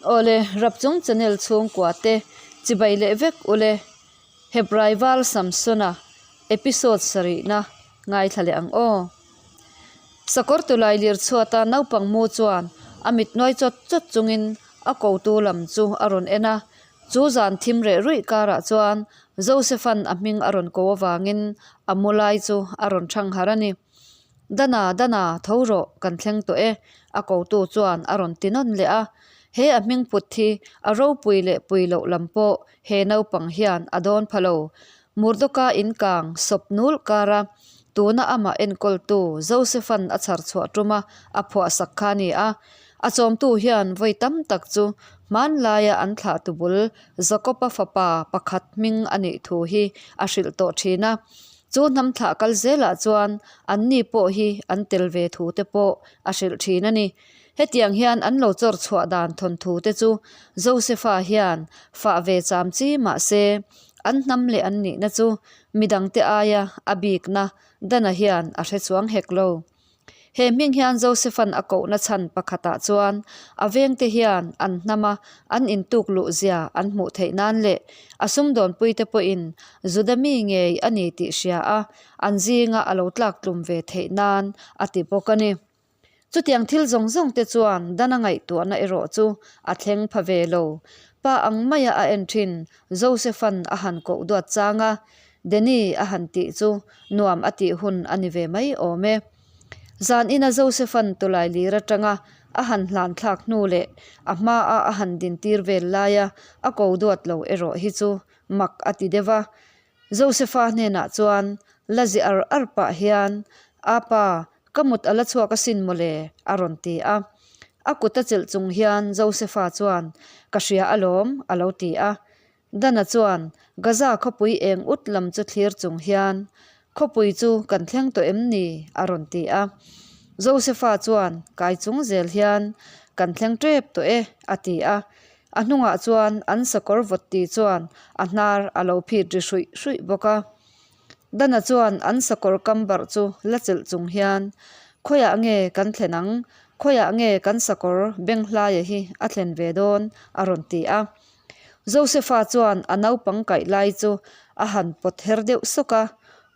Awle, Rapchung channel chhungkua te chibai leh vek ule. Hebrai val Samsona episode sarihna ngaithla leh ang aw. Sakawr tulai lir chhuata naupang mu chuan a mit nuai chawt chawt chungin a kotu lam chu a rawn en a. Chu zan thim reh ruih karah chuan Joseph-a'n a hming a rawn ko avangin a mu lai chu a rawn thang harh a ni. Dana, Dana, tho rawh, kan thleng tawh e, a kotu chuan a rawn ti nawn leh a. He a hming put hi a ropui leh pui loh lam pawh he naupang hian a dawn pha lo. Murdoka inkang sawp nul kara tuna amah enkawltu Joseph-a'n a chhar chhuah tuma a phuahsak kha a ni a. A chawmtu hian vawi tam tak chu hmanlaia an thlahtu bul Jakob-a fapa pakhat hming a nih thu hi a hrilh tawh thin a. Chu hnam thlah kal zelah chuan anni pawh hi an tel ve thu te pawh a hrilh thin a ni. Hetiang hian an lo chawr chhuah dan thawnthu te chu Josepha hian fah ve cham chi mah se, an hnam leh an nihna chu midangte aia a bikna Dana hian a hre chuang hek lo. He hming hian Josepha'n a kohna chhan pakhatah chuan a vengte hian an hnama an intuk luh zia an hmuh theih nan leh a sumdawnpuite pawhin Juda mi ngei a ni tih hria a, an zinga a lo tlak tlum ve theih nan a ti bawk a ni. Chutiang thil zawng zawng te chuan Dan a ngaihtuahna erawh chu a thleng pha ve lo. Pa ang maia a en thin Josepha'n a han koh duat chang a, Danny a han tih chu nuam a tih hun a ni ve mai awm e. Zan ina Josepha'n tawlai lir atanga a han hlan thlak hnu leh a hmaa a han din tir vel laia a ko duat lo erawh hi chu mak a ti deuh a. Josepha hnenah chuan la zi ar ar pah hian, Apa, ka mut a la chhuak asin mawle a rawn ti a. A kut a chelh chung hian Josepha chuan, Ka hria alawm a lo ti a. Dana chuan Gaza khawpui eng ut lam chu thlir chung hian, Khawpui chu kan thleng tawh em ni? a rawn ti a. Josepha chuan kai chung zel hian, Kan thleng tep tawh e, a ti a. A hnungah chuan an sakawr vawt ti chuan a hnar a lo phit ri hruih hruih bawk a. Dana chuan an sakawr kam barh chu la chelh chung hian, Khawiah nge kan thlen ang? Khawiah nge kan sakawr Benghlaia hi a thlen ve dawn? a rawn ti a. Josepha chuan a naupang kaih lai chu a han pawt her deuh sawk a,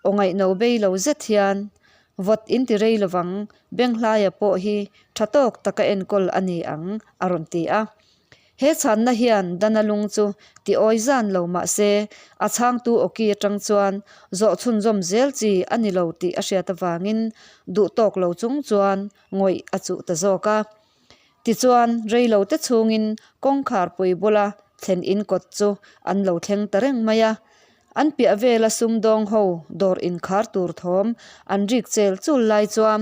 aw ngaihno bei lo zet hian, Vawt in ti rei lovang, Benghlaia pawh hi tha tawk taka enkawl a ni ang, a rawn ti a. He chhanna hian Dana lung chu ti awi zan lo mah se, a chhangtu awki atang chuan zawh chhunzawm zel chi a ni lo tih a hriat avangin duh tawk lo chung chuan ngawih a chuh ta zawk a. Tichuan, reilote chhungin kawngkhar pui bula thlen in kawt chu an lo thleng ta reng mai a. An piah vela sumdawng ho dawr inkhar tur thawm an rik chel chul lai chuan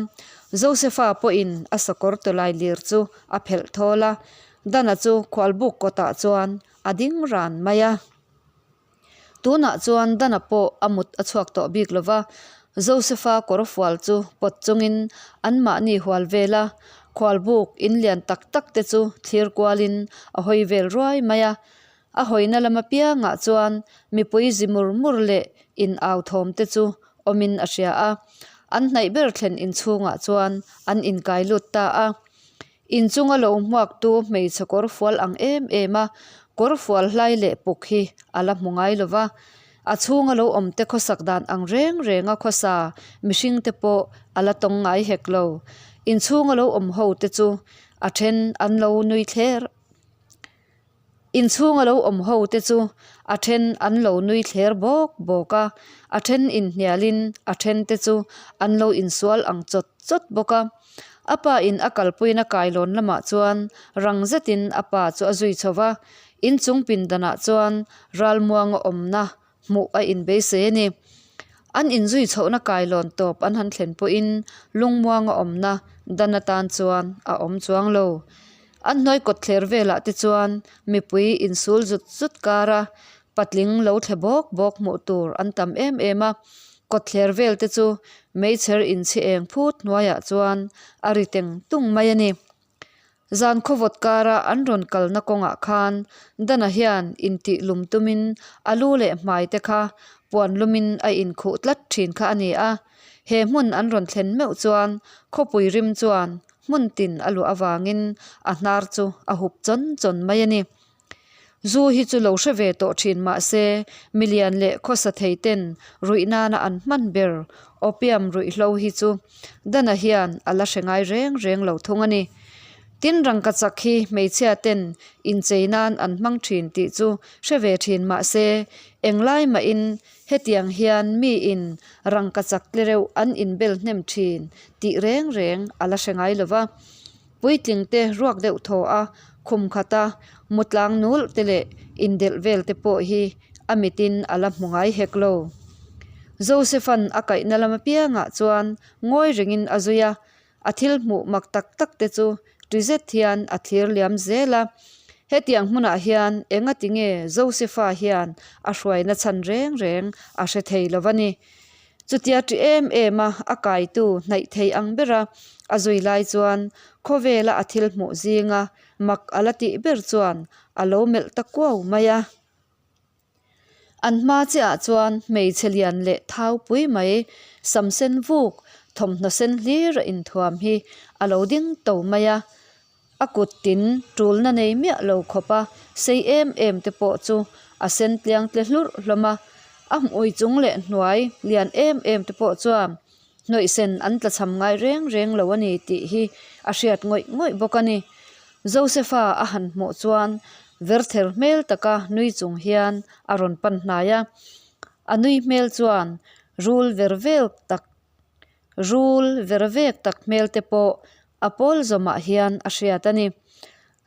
Josepha pawhin a sakawr tawlai lir chu a phelh thawl a, Dana chu khualbuk kawtah chuan a ding ran mai a. Tunah chuan Dana pawh a mut a chhuak tawh bik lo va, Josepha kawr fual chu pawt chungin anmahni hual vel a, khualbuk in lian tak tak te chu thlir kualin a hawi vel ruai mai a. A hawina lam apiangah chuan mipui zi mur mur leh in au thawm te chu awmin a hria a, an hnaih ber thlen inchhungah chuan an inkai lut ta a. Inchunga lo hmuaktu hmeichhe kawr fual ang em em a, kawr fual hlai leh puk hi a la hmu ngai lo va. A chhunga lo awmte khawsak dan ang reng renga khawsa mihringte pawh a la tawng ngai hek lo. Inchhunga lo awm ho te chu a then an lo nui thler. Inchhunga lo awm ho te chu a then an lo nui thler bawk bawk a, a then inhnialin a then te chu an lo insual ang chawt chawt bawk a. A pa in a kalpuina kailawn lamah chuan rang zetin a pa chu a zui chho va, inchung pindanah chuan ralmuanga awmna hmuh a inbeisei a ni. An inzui chhohna kailawn tawp an han thlen pawhin lungmuanga awmna dan atan chuan a awm chuang lo. An hnuai kawtthler velah te chuan mipui insul zut zut kar a, patling lo thle bawk bawk hmuh tur an tam em em a. Kawtthler vel te chu meichher inchhi eng phut hnuaiah chuan a ri teng tung mai a ni. Zan khawvawt kara an rawn kalna kawngah khan Dana hian intih lum tumin a lu leh hmai te kha puan lumin a inkhuh tlat thin kha a ni a. He hmun an rawn thlen meuh chuan khawpui rim chuan. hmun tin a luah avangin a hnar chu a hup chawn chawn mai a ni. Zu hi chu lo hre ve tawh thin mah se, milian leh khawsa thei ten ruih nana an hman ber opium ruihhlo hi chu Dana hian a la hre ngai reng reng lo thung a ni. Tin rangkachak hi hmeichhia ten inchei nan an hmang thin tih chu hre ve thin mah se, englai mahin hetiang hian miin rangkachak tlereuh an inbel hnem thin tih reng reng a la hre ngai lo va. Puitling te ruak deuh thaw a, khum khata mutlang nul te leh indelh vel te pawh hi a mitin a la hmu ngai hek lo. Joseph-a'n a kaihna lam apiangah chuan ngawi rengin a zui a, a thil hmuh mak tak tak te chu ṭi zet hian a thlir liam zel a. Hetiang hmunah hian engati nge Joseph-a hian a hruaina chhan reng reng a hre thei lo va ni. Chutia ṭi em em a a kaitu hnaih thei ang bera a zui lai chuan khawvela a thil hmuh zinga mak a la tih ber chuan a lo melh ta kuau mai a. An hma chiahah chuan hmeichhe lian leh thau pui mai sam sen vuk thawmhnaw sen hlir a inthuam hi a lo ding to mai a. A kut tin tulna nei miah lo khawp a sei em em te pawh chu a sen tliang tle hlurh hlawm a, a hmui chung leh hnuai lian em em te pawh chuan hnawih sen an tla cham ngai reng reng lo a ni tih hi a hriat ngawih ngawih bawk a ni. Josepha a han hmuh chuan verther hmel taka nui chung hian a rawn pan hnai a, a nui hmel chuan rul ver vel tak Rul ver vek tak hmel te pawh a pawl zawmah hian a hriat a ni.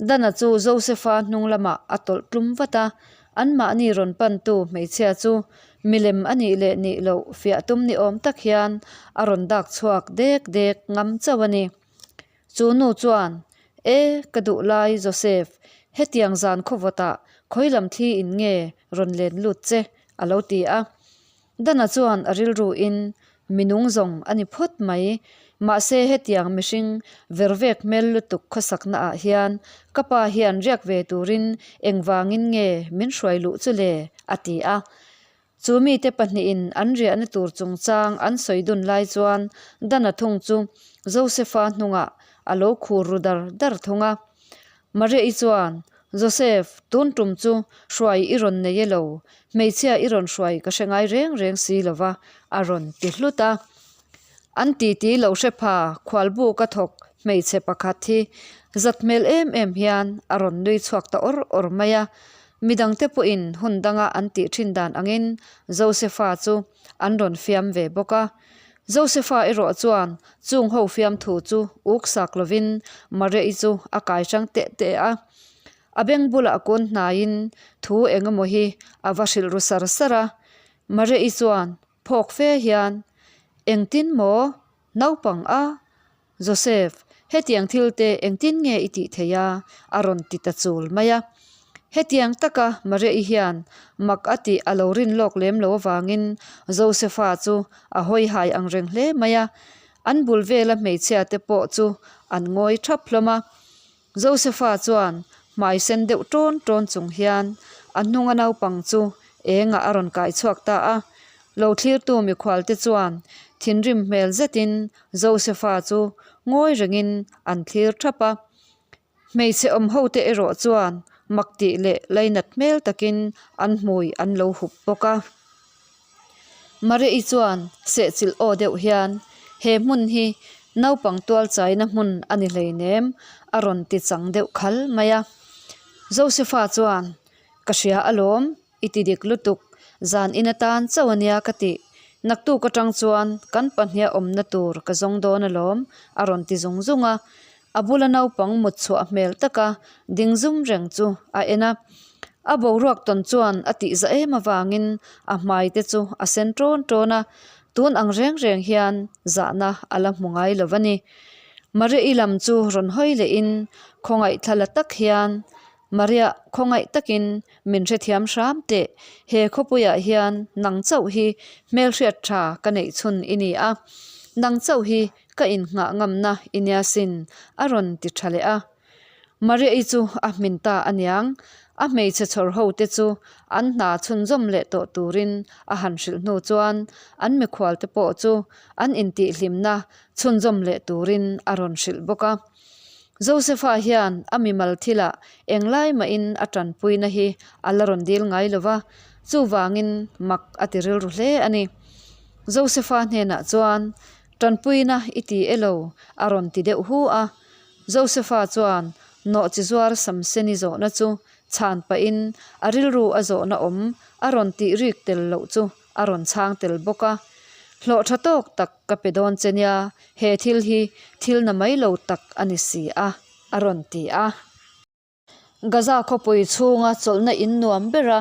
Dana chu Josepha hnung lamah a tawlh tlum vat a, anmahni rawn pantu hmeichhia chu milem a nih leh nih loh fiah tum ni awm tak hian a rawn dak chhuak dek dek ngam chauh a ni. Chu nu chuan, E, ka duh lai Joseph, hetiang zan khawvawtah khawi lam thli in nge rawn len lut che? a lo ti a. Dana chuan a rilruin, Mi nung zawng a ni phawt mai. Mahse hetiang mihring vervek hmel lutuk khawsakna ah hian ka pa hian riak ve turin engvangin nge min hruai luh chu le? a ti a. Chu mite pahnihin an riahna tur chungchang an sawi dun lai chuan Dana thung chu Josepha hnungah a lo khur ru dar dar thung a. Maria-i chuan, Joseph, tun tum chu hruai i rawn nei e lo, hmeichhia i rawn hruai ka hre ngai reng reng si lo va, a rawn ti hlut a. An titi lo hre pha khualbu ka thawk hmeichhe pakhat hi zat hmel em em hian a rawn nui chhuak ta awr awr mai a. Midangte pawhin hun danga an tih thin dan angin Josepha chu an rawn fiam ve bawk a. Josepha erawh chuan chung ho fiamthu chu uk sak lovin Maria-i chu a kai hrang teh teh a. A beng bulah kun hnaiin thu eng emaw hi a va hrilh ru sar sar a. Maria-i chuan phawk fe hian, Engtin maw? Naupang a? Joseph, hetiang thil te engtin nge i tih theih a? a rawn ti ta chul mai a. Hetiang taka Maria-i hian mak a tih a lo rin lawk lem lo avangin Josepha chu a hawi hai ang reng hle mai a. An bul vela hmeichhia te pawh chu an ngawi thap hlawm a. Josepha chuan hmai sen deuh tawn tawn chung hian a hnunga naupang chu engah a rawn kai chhuak ta a. Lo thlirtu mikhualte chuan thinrim hmel zetin Josepha chu ngawi rengin an thlir thap a. Hmeichhe awm hote erawh chuan mak tih leh lainat hmel takin an hmui an lo hup bawk a. Maria-i chuan sehchilh aw deuh hian, He hmun hi naupang tual chaina hmun a ni hleinem, a rawn ti chang deuh khal mai a. Josepha chuan, Ka hria alawm, i ti dik lutuk, zan in atan chauh a nia ka tih. Naktuk atang chuan kan pahniha awmna tur ka zawng dawn alawm, a rawn ti zung zung a. A bula naupang mut chhuah hmel taka ding zum reng chu a en a. A boruak tawn chuan a tih za em avangin a hmai te chu a sen ṭawn ṭawn a, tun ang reng reng hian zahna a la hmu ngai lo a ni. Maria-i lam chu rawn hawi lehin khawngaih thla la tak hian, Maria, khawngaih takin min hrethiam hram teh, he khawpuiah hian nang chauh hi hmelhriat tha ka neih chhun i ni a, nang chauh hi ka innghah ngamna i nia sin, a rawn ti tha leh a. Maria-i chu a hmin ta aniang, a hmeichhe chhawr ho te chu an hna chhunzawm leh tawh turin a han hrilh hnu chuan an mikhual te pawh chu an intihhlimna chhunzawm leh turin a rawn hrilh bawk a. Josepha hian a mimal thilah englai mahin a tanpuina hi a la rawn dil ngai lo va, chuvangin mak a ti rilru hle a ni. Josepha hnenah chuan, Tanpuina i ti e lo, a rawn ti deuh hu a. Josepha chuan nawhchi zuar Samseni zawhna chu chhan pahin a rilru a zawhna awm a rawn tih rik tel loh chu a rawn chhang tel bawk a. Hlawh tha tawk tak ka pe dawn che nia, he thil hi thil na mai lo tak a ni si a, a rawn ti a. Gaza khawpui chhunga chawlhna in nuam bera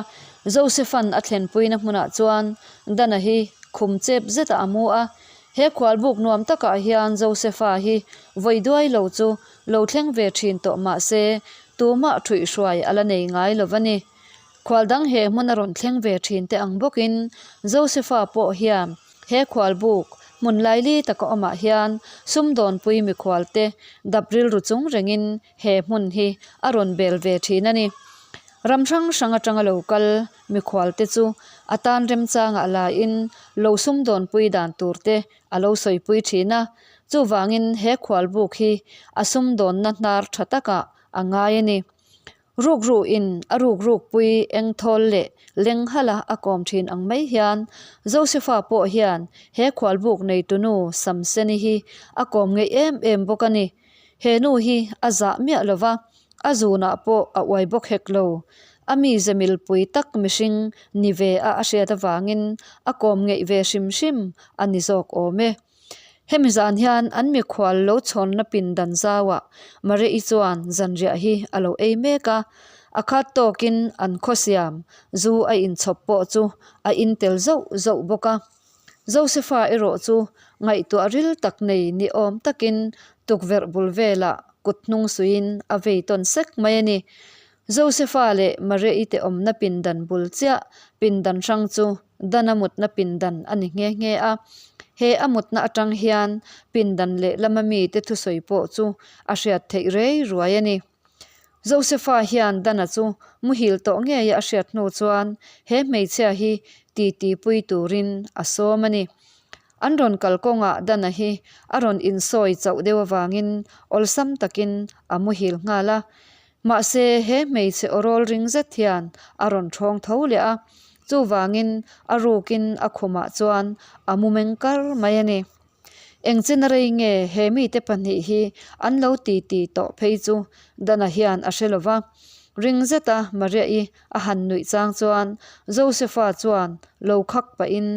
Josephan a thlenpuina hmunah chuan Dana hi khum chep zetah a mu a. He khualbuk nuam takah hian Josepha hi vawi duai lo chu lo thleng ve thin tawh mah se tumah thuihhruai a la nei ngai lo va ni. Khual dang he hmun a rawn thleng ve thin te ang bawkin Josepha pawh hian he khualbuk hmun laili taka awmah hian sumdawnpui mikhualte dap rilru chung rengin he hmun hi a rawn bel ve thin a ni. Ram hrang hrang atanga lo kal mikhual te chu a tan remchangah laiin lo sumdawnpui dan tur te a lo sawipui thin a, chuvangin he khualbuk hi a sumdawnna hnar tha takah a ngai a ni. Rukruhin a rukrukpui eng thawl leh leng hala a kawm thin ang mai hian Josepha pawh hian he khualbuk neitunu Samseni hi a kawm ngeih em em bawk a ni. He nu hi a zah miah lo va, a zunah pawh a uai bawk hek lo. A mize milpui tak mihring ni ve a a hriat avangin a kawm ngeih ve hrim hrim a ni zawk awm e. Hemi zan hian an mikhual lo chhawnna pindan zauah Maria-i chuan zanriah hi a lo ei mek a, a khat tawkin an khawsiam zu a inchhawp pawh chu a intel zauh zauh bawk a. Josepha erawh chu ngaihtuah ril tak nei ni awm takin tukverh bul velah kut hnung suiin a vei tawn sek mai a ni. Josepha leh Maria-i te awmna pindan bul chiah pindan hrang chu Dan a mutna pindan a ni nghe nghe a. He a mutna atang hian pindan lehlama mite thusawi pawh chu a hriat theih rei ruai a ni. Josepha hian Dana chu muhil tawh ngeia a hriat hnu chuan he hmeichhia hi titi pui turin a sawm a ni. An rawn kal kawngah Dana hi a rawn insawi chauh deuh avangin awlsam takin a muhil nghal a. Mahse he hmeichhe awrawl ring zet hian a rawn ṭhawng tho leh a, chuvangin a rukin a khumah chuan a mu meng kar mai a ni. Engchena rei nge he mite pahnih hi an lo titi tawh phei chu Dana hian a hre lo va. Ring zeta Maria-i a han nuih chang chuan Josepha chuan lo khak pahin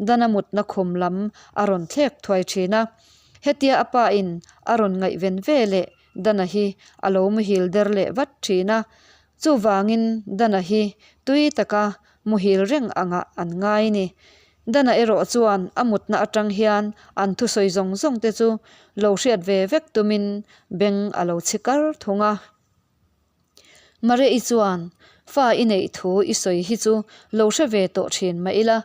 Dana mutna khum lam a rawn thlek thuai thin a. Hetia a pa in a rawn ngaihven ve leh Dana hi a lo muhil der leh vat thin a. Chuvangin Dana hi tui taka muhil reng angah an ngai ni. Dana erawh chuan a mutna atang hian an thusawi zawng zawng te chu lo hriat ve vek tumin beng a lo chhi kar thung a. Maria-i chuan, Fa i neih thu i sawi hi chu lo hre ve tawh thin mah ila,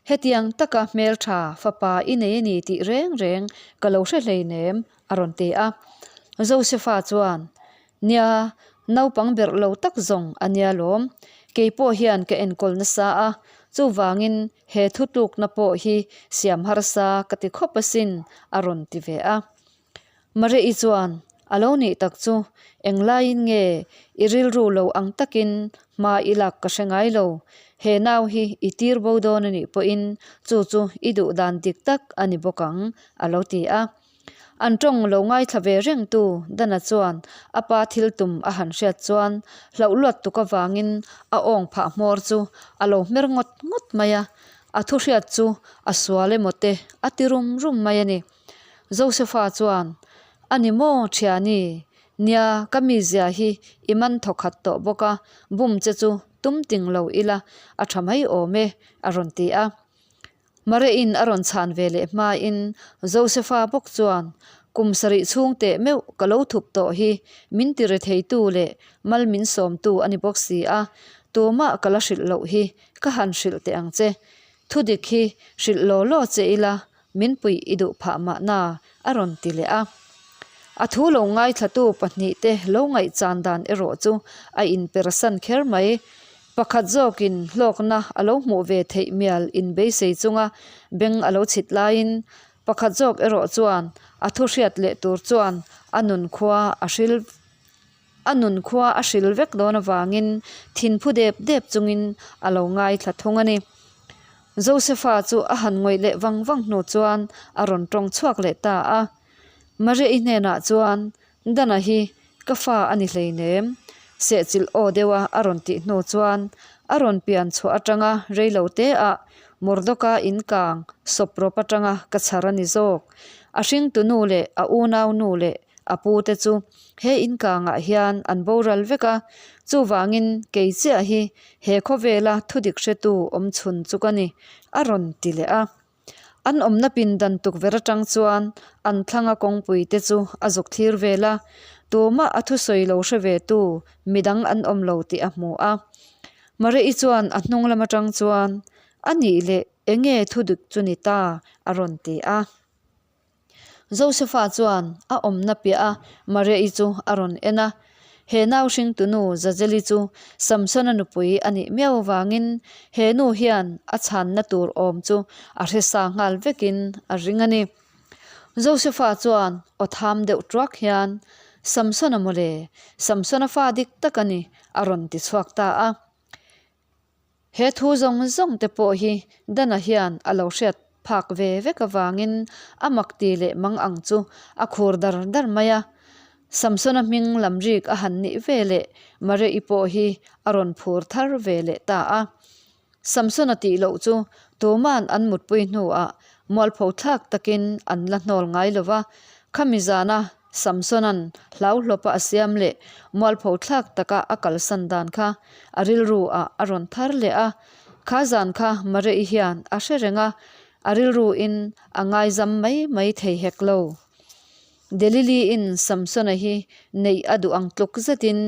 hetiang taka hmeltha fapa i nei a ni tih reng reng ka lo hre hleinem, a rawn ti a. Josepha chuan, Nia, naupang berh lo tak zawng a nia lawm. Kei pawh hian ka enkawl nasa a, chuvangin he thutlukna pawh hi siam harsa ka ti khawp asin, a rawn ti ve a. Maria-i chuan, A lo nih tak chu, englaiin nge i rilru lo ang takin hma i lak ka hre ngai lo. He nau hi i tir bo dawn a nih pawhin chu chu i duh dan dik tak a ni bawk ang, a lo ti a. An tawng lo ngaithla ve rengtu Dana chuan a pa thil tum a han hriat chuan hlauh luat tuk avangin a awng phah hmawr chu a lo hmer ngawt ngawt mai a, a thu hriat chu a sual emaw te a ti rum rum mai a ni. Josepha chuan, A ni maw thiani? Nia, ka mizia hi i man thawkhat tawh bawk a, bum che chu tum ting lo ila a tha mai awm e, a rawn ti a. Maria-in a rawn chhan ve leh hmain Josepha bawk chuan, Kum sarih chhung teh meuh ka lo thup tawh hi min ti retheitu leh mal min sawmtu a ni bawk si a, tumah ka la hrilh loh hi ka han hrilh teh ang che. Thudik hi hrilh law law che ila min puih i duh phah mahna a rawn ti leh a. A thu lo ngaithlatu pahnihte lo ngaihchan dan erawh chu a inpersan kher mai. Pakhat zawkin hlawkna a lo hmuh ve theih mial inbeisei chunga beng a lo chhit laiin pakhat zawk erawh chuan a thu hriat leh tur chuan a nun khua a hril a nun khua a hril vek dawn avangin thinphu dep dep chungin a lo ngaithla thung a ni. Josepha chu a han ngawih leh vang vang hnu chuan a rawn tawng chhuak leh ta a. Maria-i hnenah chuan, Dana hi ka fa a ni hleinem, sehchilh aw deuha a rawn tih hnu chuan a rawn pian chhuah atanga reilo te ah Mordawka in kang sawp rawp atanga ka chhar a ni zawk. A hringtu nu leh a unau nu leh a pu te chu he in kangah hian an boral vek a, chuvangin kei chiah hi he khawvela thudik hretu awm chhun chu ka ni, a rawn ti leh a. An awmna pindan tukverh atang chuan an thlanga kawngpui te chu a zuk thlir vel a, tumah a thusawi lo hre ve tu midang an awm lo tih a hmu a. Maria-i chuan a hnung lam atang chuan, A nih leh enge thudik chu ni ta? a rawn ti a. Josepha chuan a awmna piah a Maria-i chu a rawn en a, he nau hringtunu Zazeli chu Samsona nupui a nih miau avangin he nu hian a chhanna tur awm chu a hre sa nghal vekin a ring a ni. Josepha chuan aw tham deuh tuak hian, Samsona mawle, Samsona fa dik tak a ni, a rawn ti chhuak ta a. He thu zawng zawng te pawh hi Dana hian a lo hriat phak ve vek avangin a mak ti leh mang ang chu a khur dar dar mai a. Samsona hming lam rik a han nih ve leh Maria-i pawh hi a rawn phur thar ve leh ta a. Samsona tih loh chu tuman an mutpui hnuah mualpho thlak takin an la hnawl ngai lo va, khami zana Samsona'n hlauhlawpa a siam leh mualpho thlak taka a kalsan dan kha a rilru ah a rawn thar leh a. Kha zan kha Maria-i hian a hre reng a, a rilru in a ngaizam mai mai thei hek lo. Delili-in Samsona hi neih a duh ang tluk zetin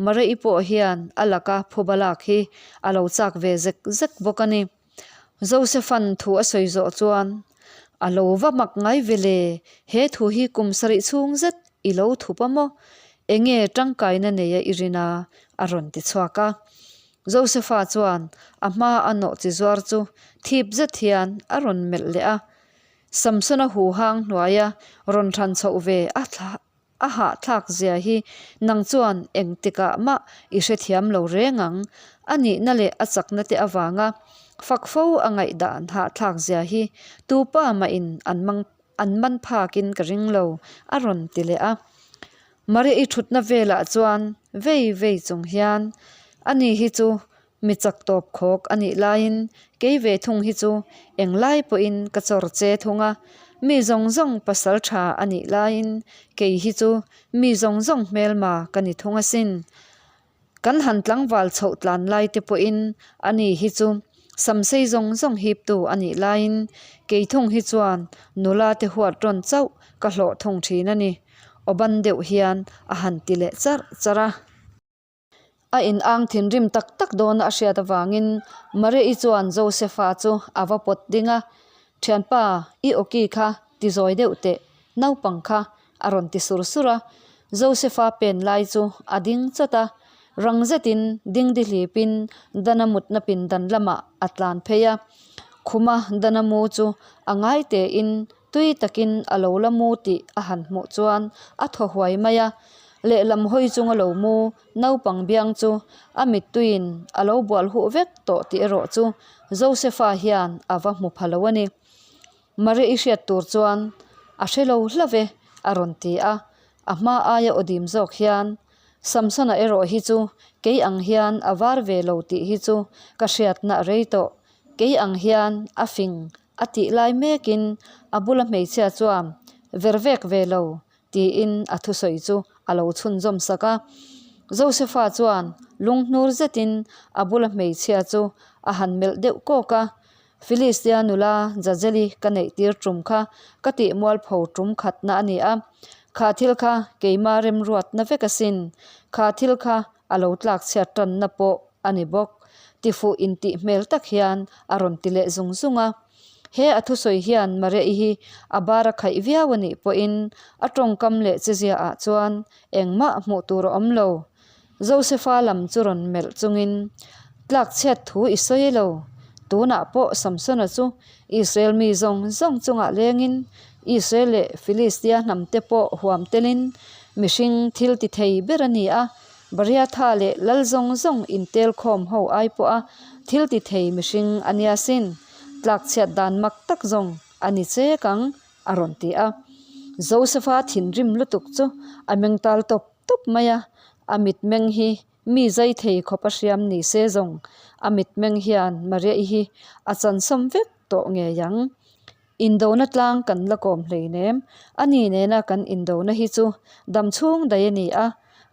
Maria-i pawh hian a laka phuba lak hi a lo chak ve zek zek bawk a ni. Josepha'n thu a sawi zawh chuan, A lo va mak ngai ve le, he thu hi kum sarih chhung zet i lo thup a maw? Enge tangkaina neia i rin a? a rawn ti chhuak a. Josepha chuan a hma a nawh chi zuar chu thip zet hian a rawn melh leh a. Samsona huhang hnuaia rawn thlan chhoh ve a A hahthlak zia hi nang chuan engtikah mah i hrethiam lo reng ang. A nihna leh a chakna te avanga fak fo a ngaihdan hahthlak zia hi tu pa mahin an mang an man phakin ka ring lo, a rawn ti leh a. Maria-i thutna velah chuan vei vei chung hian, Ani hi chu Mi chak tawp khawk a nih laiin kei ve thung hi chu englai pawhin ka chawr che thung a, mi zawng zawng pasal tha a nih laiin kei hi chu mi zawng zawng hmelma ka ni thung asin. Kan han tlangval chhoh tlan lai te pawhin ani hi chu samsei zawng zawng hiptu a nih laiin kei thung hi chuan nula te huat rawn chauh ka hlawh thung thin a ni, aw ban deuh hian a han ti leh charh charh a. A inang thinrim tak tak dawn a hriat avangin Maria-i chuan Josepha chu a va pawt ding a, Thianpa, i awki kha ti zawi deuh teh, naupang kha a rawn ti sur sur a. Josepha pen lai chu a ding chawt a, rang zetin dingdi hlipin Dana mutna pindan lamah a tlan phei a. Khuma Dana mu chu a ngai tein Tui takin a lo la mu tih a han hmuh chuan a thaw huai mai a, lehlam hawi chunga lo mu naupang biang chu a mittuiin a lo bual huh vek tawh tih erawh chu Josepha hian a va hmu pha lo a ni. Maria-i hriat tur chuan a hre lo hlauh e a rawn ti a, a hma aia aw dim zawk hian Samsona erawh hi chu kei ang hian a var ve lo tih hi chu ka hriatna a rei tawh, kei ang hian a fing A tih lai mekin a bula hmeichhia chuan ver vek ve lo tiin a thusawi chu a lo chhunzawm sak a. Josepha chuan lunghnur zetin a bula hmeichhia chu a han melh deuh kawk a, Philistia nula Jazeli ka neih tir tum kha ka tih mualpho tum khatna a ni a, kha thil kha keima remruatna vek asin, kha thil kha a lo tlak chhiat tanna pawh a ni bawk. Tifuh intih hmel tak hian a rawn ti leh zung zung a. He a thusawi hian Maria-i hi a bar a khaih viau a nih pawhin a tawngkam leh chezia ah chuan engmah hmuh tur a awm lo. Josefa lam chu rawn melh chungin, Tlak chhiat thu i sawi lo. Tunah pawh Samsona chu Israel mi zawng zawng chungah lengin Israel leh Filistia hnamte pawh huam telin mihring thil ti thei ber a ni a, Bariatha leh lal zawng zawng intel khawm ho ai pawha thil ti thei mihring a nia sin. Tlak chhiat dan mak tak zawng a ni chek ang, a rawn ti a. Josefa thinrim lutuk chu a meng tal tawp tawp mai a, a mitmeng hi mi zai thei khawp a hriam ni se zawng a mitmeng hian Maria-i hi a chansawm vek tawh ngei ang. Indona tlang kan la kawm hleinem, a ni nena kan indona hi chu dam chhung daih a ni a,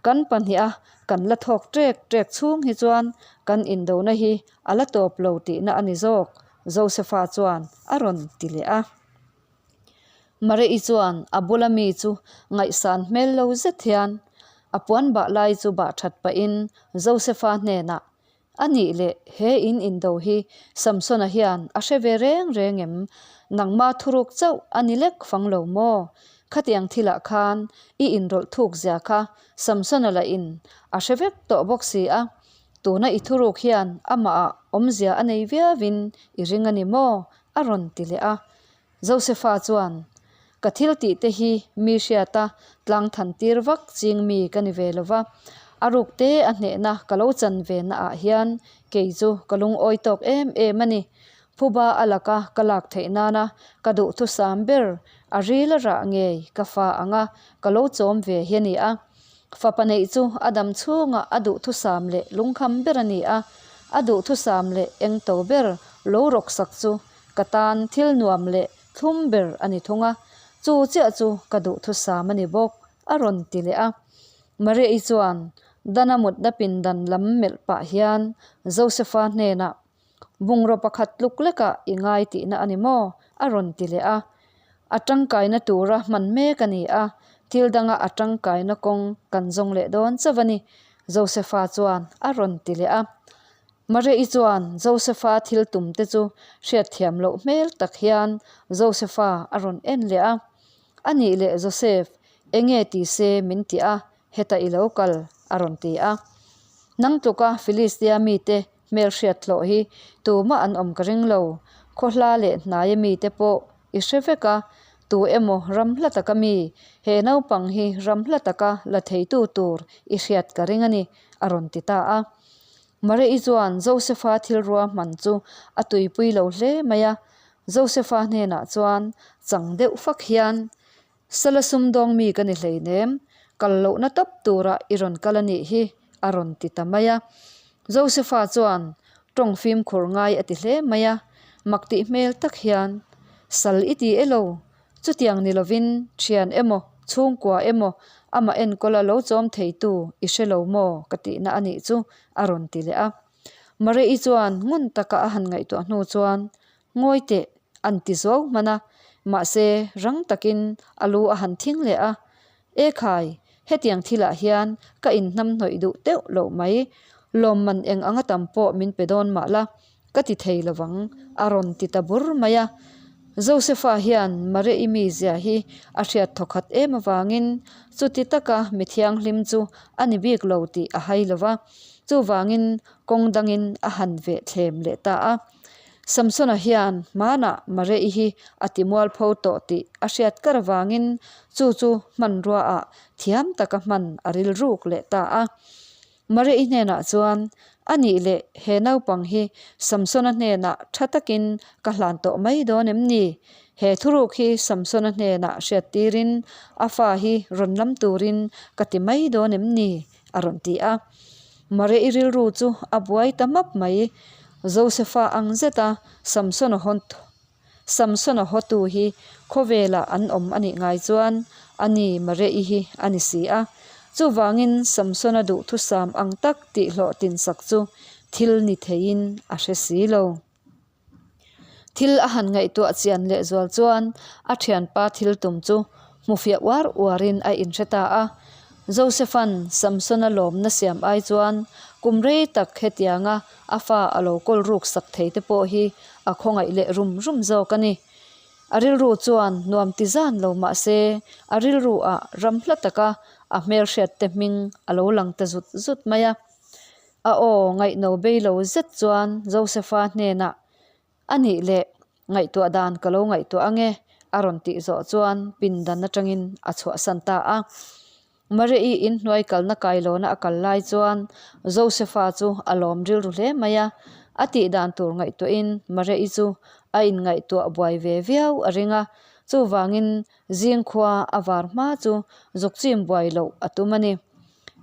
kan pahniha kan la thawk ṭek ṭek chhung hi chuan kan indona hi a la tawp lo tihna a ni zawk, Josefa chuan a rawn ti leh a. Maria-i chuan a bula mi chu ngaihsan hmel lo zet hian a puan bah lai chu bah that pahin Josefa hnenah, A nih leh, he in indo hi Samsona hian a hre ve reng reng em? Nangma thuruk chauh a ni lek fang lo maw? Khatiang thilah khan i inrawlh thuk zia kha Samsona lah in a hre vek tawh bawk si a, tuna i thuruk hian amah ah awmzia a nei viauin i ring a ni maw? a rawn ti leh a. Josefa chuan, Ka thil tih te hi mi hriata tlang than tir vak ching mi ka ni ve lo va, a ruk te a hnehna ka lo chan ve na ah hian kei chu ka lungawi tawk em em a ni. Phuba a laka ka lak theih nana ka duhthusam ber a ril a rah ngei ka fa anga ka lo chawm ve hi a ni a. Fapa neih chu a dam chhunga a duhthusam leh lungkham ber a ni a, a duhthusam leh engto ber lo rawksak chu ka tan thil nuam leh thlum ber a ni thung a, chu chiah chu ka duhthusam a ni bawk, a rawn ti leh a. Maria-i chuan Dana mutna pindan lam melh pah hian Josefa hnenah, Bungraw pakhat tluk lekah i ngai tihna a ni maw? a rawn ti leh a. A tangkaina tura hman mek a ni a, thil danga a tangkaina kawng kan zawng leh dawn chauh a ni, Josefa chuan a rawn ti leh a. Maria-i chuan Josefa thil tum te chu hriatthiam loh hmel tak hian Josefa a rawn en leh a. A nih leh Josef, enge ti se min ti a, hetah i lo kal, a rawn ti a. Nang tluka Filistia mite Hmelhriat hlawh hi tumah an awm ka ring lo. Khawhla leh hnaia mite pawh i hre vek a, tu emaw ram hla taka mi, he naupang hi ram hla taka la theitu tur i hriat ka ring a ni, a rawn ti ta a. Maria-i chuan Josefa thil ruahman chu a tuipui lo hle mai a. Josefa hnenah chuan chang deuh fak hian, Sala sumdawng mi ka ni hleinem, kal lohna tawp turah i rawn kal a nih hi, a rawn ti ta mai a. Josefa chuan tawng fimkhur ngai a ti hle mai a, mak tih hmel tak hian, Sal i ti e lo, chutiang ni lovin thian emaw, chhungkua emaw, amah enkawla lo chawm theitu i hre lo maw ka tihna a nih chu, a rawn ti leh a. Maria-i chuan ngun taka a han ngaihtuah hnu chuan, Ngawi teh, an ti zuau hman a, mahse rang takin a lu a han thing leh a. E khai, hetiang thilah hian ka inhnamhnawih duh teuh loh mai, lawmman eng anga tam pawh min pe dawn mah la, ka ti thei lovang, a rawn ti ta bur mai a. Josefa hian Maria-i mizia hi a hriat thawkhat em avangin chuti taka mi thianghlim chu a ni bik lo tih a hai lo va, chuvangin kawng dangin a han veh thlem leh ta a. Samsona hian hmanah Maria-i hi a ti mualpho tawh tih a hriat kar avangin chu chu hmanrua ah thiam taka hman a rilruk leh ta a. Maria-i hnenah chuan, A nih leh he naupang hi Samsona hnenah tha takin ka hlan tawh mai dawn em ni? He thuruk hi Samsona hnenah hriat tirin a fa hi rawn lam turin ka ti mai dawn em ni? a rawn ti a. Maria-i rilru chu a buai ta map mai. Josefa ang zeta Samsona haw Samsona hawtu hi khawvelah an awm a nih ngai chuan a ni Maria-i hi a ni si a. Chuvangin Samsona duhthusam ang tak tih hlawhtinsak chu thil ni theiin a hre si lo. Thil a han ngaihtuah chian leh zual chuan a thianpa thil tum chu hmufiah uar uarin a inhre ta a. Josepha'n Samsona lawmna siam ai chuan kum rei tak hetianga a fa a lo kawl ruk sak thei te pawh hi a khawngaih leh rum rum zawk a ni. A rilru chuan nuam ti zan lo mah se a rilru ah ram hla taka a hmelhriat te hming a lo lang ta zut zut mai a. A aw ngaihno bei lo zet chuan Josepha hnenah A nih leh ngaihtuah dan ka lo ngaihtuah ange a rawn tih zawh chuan pindan atangin a chhuahsan ta a. Maria-i inhnuai kalna kailawna a kal lai chuan Josepha chu a lawm rilru hle mai a, a tih dan tur ngaihtuahin Maria-i chu a inngaihtuah buai ve viau a ring a, chuvangin zingkhua a var hma chu zukchim buai loh a tum a ni.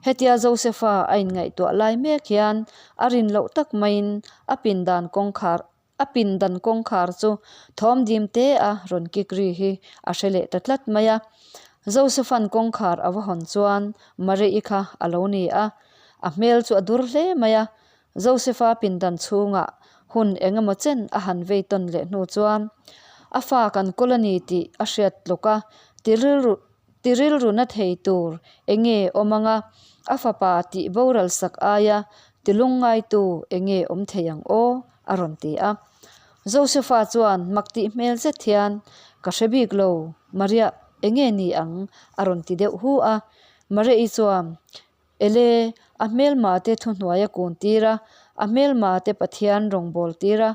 Hetia Josepha a inngaihtuah lai mek hian a rin loh tak maiin a pindan kawngkhar A pindan kawngkhar chu thawm dim te a rawn kik ri hi a hre leh ta tlat mai a. Josepha'n kawngkhar a va hawn chuan Marie-i kha a lo ni a, a hmel chu a dur hle mai a. Josepha pindan chhungah hun eng emaw chen a han vei tawn leh hnu chuan a fa kan kawl a ni tih a hriat tluk a, ti rilru Ti rilru na thei tur enge awm anga a fapa tih boral sak aia ti lungngaitu enge awm thei ang aw? a rawn ti a. Josepha chuan mak tih hmel zet hian, Ka hre bik lo, Maria enge ni ang? a rawn ti deuh hu a. Maria-i chuan, Ele, a hmelma te thuhnuai a kun tir a, a hmelma te Pathian rawngbâwl tir a,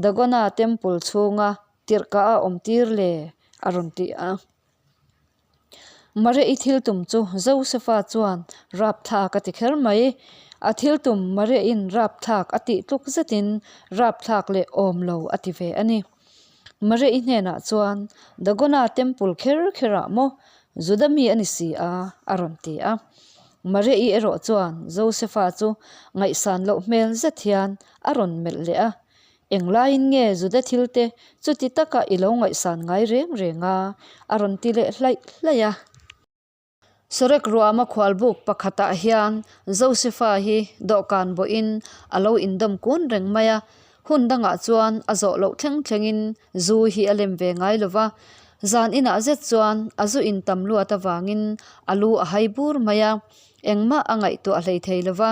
Dagona temple chhunga tirhkah a awm tir le? a rawn ti a. Maria i thil tum chu Josepha chuan rapthlak a ti kher mai. A thil tum Maria in rapthlak a tih tluk zetin rapthlak leh awm lo a ti ve a ni. Maria i hnenah chuan Dagona temple kher kher ah maw Juda mi a ni si a a rawn ti a. Maria i erawh chuan Josepha chu ngaihsan loh hmel zet hian a rawn melh leh a. Englaiin nge Juda thilte chuti taka i lo ngaihsan ngai reng reng a? a rawn ti leh hlaih hlaih a. Sorek ruama khualbuk pakhatah hian Josepha hi dawhkan bawhin a lo indawm kun reng mai a, hun dangah chuan a zawh loh thleng thlengin zu hi a lem ve ngai lo va, zan inah zet chuan a zu intam luat avangin a lu a hai bur mai a, engmah a ngaihtuah hlei thei lo va.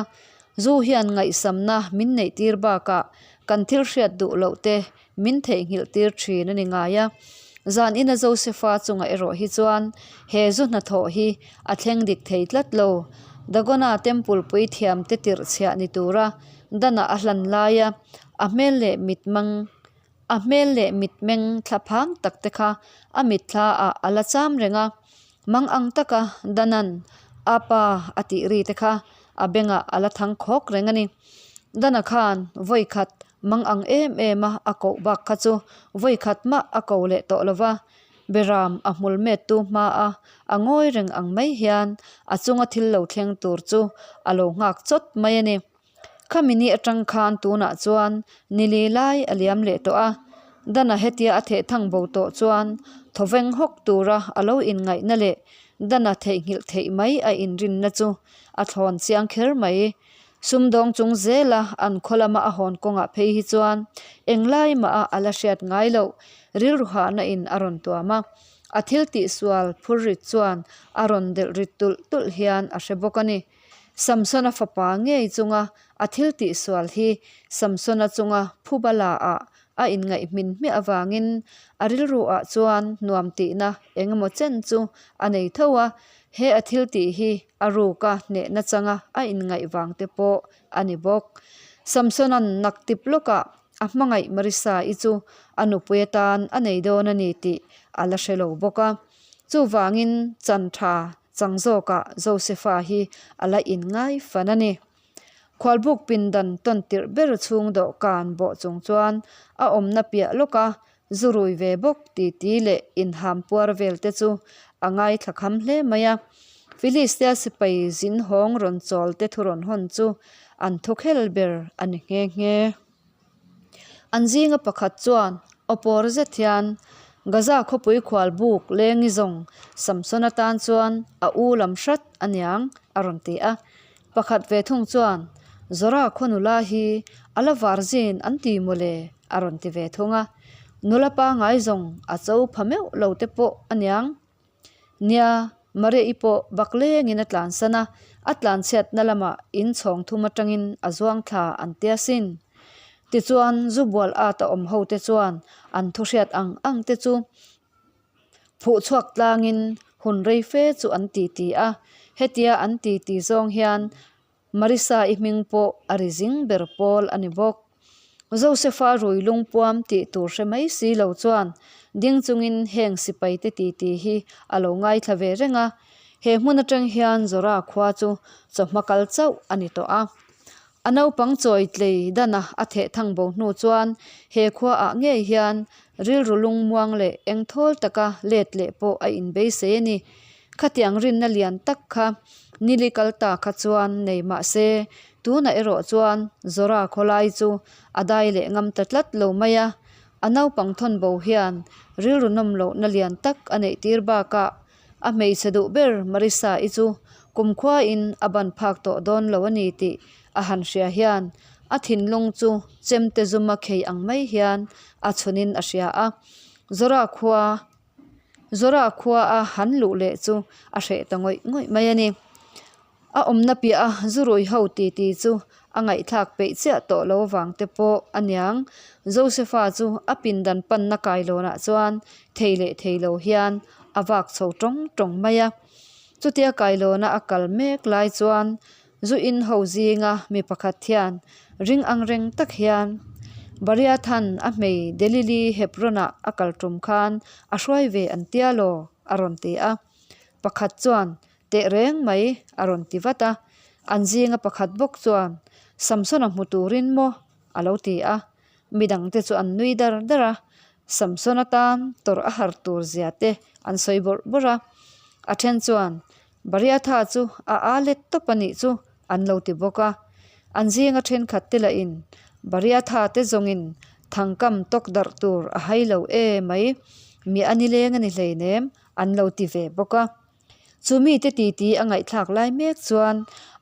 Zu hian ngaihsamna min neihtir bakah kan thil hriat duh loh te min theihnghilh tir thin a ni ngai a. Zan ina Josepha chungah erawh hi chuan he zu hnathawh hi a thleng dik thei tlat lo. Dagona temple puithiam te tirh chhiah ni tura Dana a hlan laia a hmel leh mitmang A hmel leh mitmeng thlaphang tak te kha a mitthla ah a la cham reng a, mang ang taka Danan a pa a tih ri te kha a bengah a la thang khawk reng a ni. Dana khan vawi khat mang ang em em a a koh bak kha chu vawi khat mah a ko leh tawh lo va, Beram a hmul met tu hma a a ngawi reng ang mai hian a chunga thil lo thleng tur chu a lo nghak chawt mai a ni. Khami ni atang khan tunah chuan nili lai a liam leh tawh a, Dana hetia a theh thang bo tawh chuan thawveng hawk tura a lo inngaihna leh Dana theihnghilh theih mai a inrinna chu a thlawn chiang kher mai. Sumdawng chung zela an khaw lama a hawn kawngah phei hi chuan englai mah a a la hriat ngai loh rilru hahna in a rawn tuam a, a thil tihsual phur rit chuan a rawn delh rit tulh tulh hian a hre bawk a ni. Samsona fapa ngei chunga a thil tihsual hi Samsona chunga phuba la ah a inngaih hmin hmiah avangin a rilru ah chuan nuam tihna engemaw chen chu a nei tho a, he a thil tih hi a ruka hnehna changa a inngaih vang te pawh a ni bawk. Samsona'n nak tip lawkah a hmangaih Marisa-i chu a nupui atan a nei dawn a ni tih a la hre lo bawk a, chuvangin chan tha Chang zawkah Josepha hi a la inngai fan a ni. Khualbuk pindan tawn tirh ber chhung dawhkan bawh chung chuan a awmna piah lawka zu rui ve bawk titi leh inham puar vel te chu a ngaithla kham hle mai a. Philistia sipai zin hawng rawn chawl te thu rawn hawn chu an thu khel ber a ni nghe nghe. An zinga pakhat chuan aw pawr zet hian Gaza khawpui khual buk lengi zawng Samson atan chuan a u lam hrat a niang a rawn ti a. Pakhat ve thung chuan Zora khaw nula hi a la var zin an ti mawle a rawn ti ve thung a. Nula pangai zawng a cho pha meuh lo te pawh a niang. Nia. Maria-i pawh bak lengin a tlansan a, a tlanchhiatna lamah in chhawng thum atangin a zuang thla an tia sin. Tichuan, zu bual at a awm hote chuan an thu hriat ang ang te chu phuh chhuak tlangin hun rei fe chu an titi a. Hetia an titi zawng hian Marisa-i hming pawh a ri zing ber pawl a ni bawk. Josefa rui lungpuam tih tur hre mai si lo chuan ding chungin heng sipaite titi hi a lo ngaithla ve reng a. He hmun atang hian Zora khua chu chawhma kal chauh a ni tawh a. A naupang chawi tlei dana a theh thang bo hnu chuan he khua ah ngei hian rilru lungmuang leh engthawl taka let leh pawh a inbeisei a ni. Khatiang rinna lian tak kha nili kal ta kha chuan nei mah se, tunah erawh chuan Zora khawlai chu a dai leh ngam ta tlat lo mai a. A naupang thawn bo hian rilru nawm lohna lian tak a neih tir bakah a hmeichhe duh ber Marisa-i chu kumkhuain a ban phak tawh dawn lo a ni tih a han hria hian a thinlung chu chemte zuma khei ang mai hian a chhunin a hria a. Zora khua Zora khua a han luh leh chu a hreh ta ngawih ngawih mai a ni. A awmna piah a zurui ho titi chu a ngaihthlak peih chiah tawh lo vang te pawh a niang. Josefa chu a pindan panna kailawnah chuan thei leh thei lo hian a vak chho tawng tawng mai a. Chutia kailawna a kal mek lai chuan Zu in ho zinga mi pakhat hian ring ang reng tak hian Bariathan a hmei Delili Hebron-ah a kal tum khan a hruai ve an tia law? a rawn ti a. Pakhat chuan, Teh reng mai a rawn ti vat a. An zinga pakhat bawk chuan, Samson-a hmu turin maw? a lo ti a. Midangte chu an nui dar dar a, Samson-a tan tawrh a har tur zia te an sawi bawrh bawrh a. A then chuan, Bariatha chu a aa let tawp a nih chu an lo ti bawk a. An zinga thenkhat te lahin Bariatha te zawngin thangkam tawk darh tur a hai lo e mai, mi a nileng a ni hleinem an lo ti ve bawk a. Chu mite titi a ngaihthlak lai mek chuan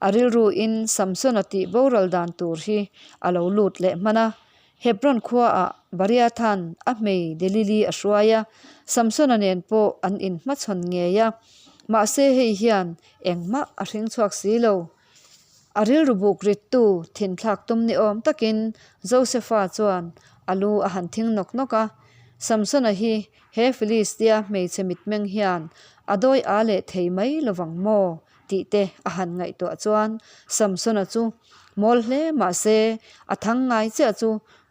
a rilruin Samsona tih boral dan tur hi a lo lut leh hman a. Hebron khuaah Bariathan a hmei Delili a hruai a, Samsona nen pawh an inhmachhawn ngei a. Mahse hei hian engmah a hring chhuak si lo. A rilru buk rittu thinthlak tum ni awm takin Josefa chuan a lu a han thing nawk nawk a. Samsona hi he Filistia hmeichhe mitmeng hian a dawi a leh thei mai lovang maw? tih te a han ngaihtuah chuan Samsona chu mawl hle mah se a thang ngai chiah chu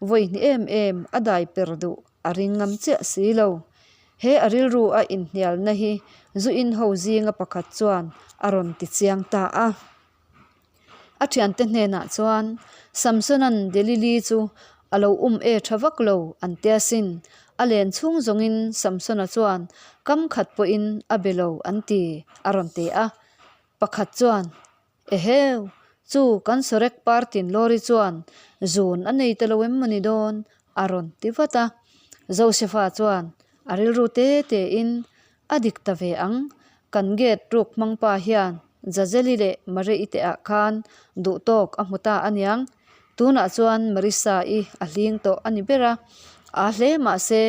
vawi hnih em em a dai per duh a ring ngam chiah si lo. He a rilru a inhnialna hi zu in ho zinga pakhat chuan a rawn ti chiang ta a. A thiante hnenah chuan Samsona'n Delili chu a lo um e tha vak lo an tia sin. A len chhung zawngin Samsona chuan kam khat pawhin a be lo an ti a rawn ti a. Pakhat chuan, Eheu, chu kan Sorek partin lawri chuan zun a nei ta lo em mawni dawn? a rawn ti vat a. Josefa chuan a rilru te tein A dik ta ve ang, kan gate ruk hmang pa hian Jazeli leh Marie-i te ah khan duh tawk a hmu ta aniang. Tunah chuan Marissa-i a hling tawh a ni ber a, aa hle mahse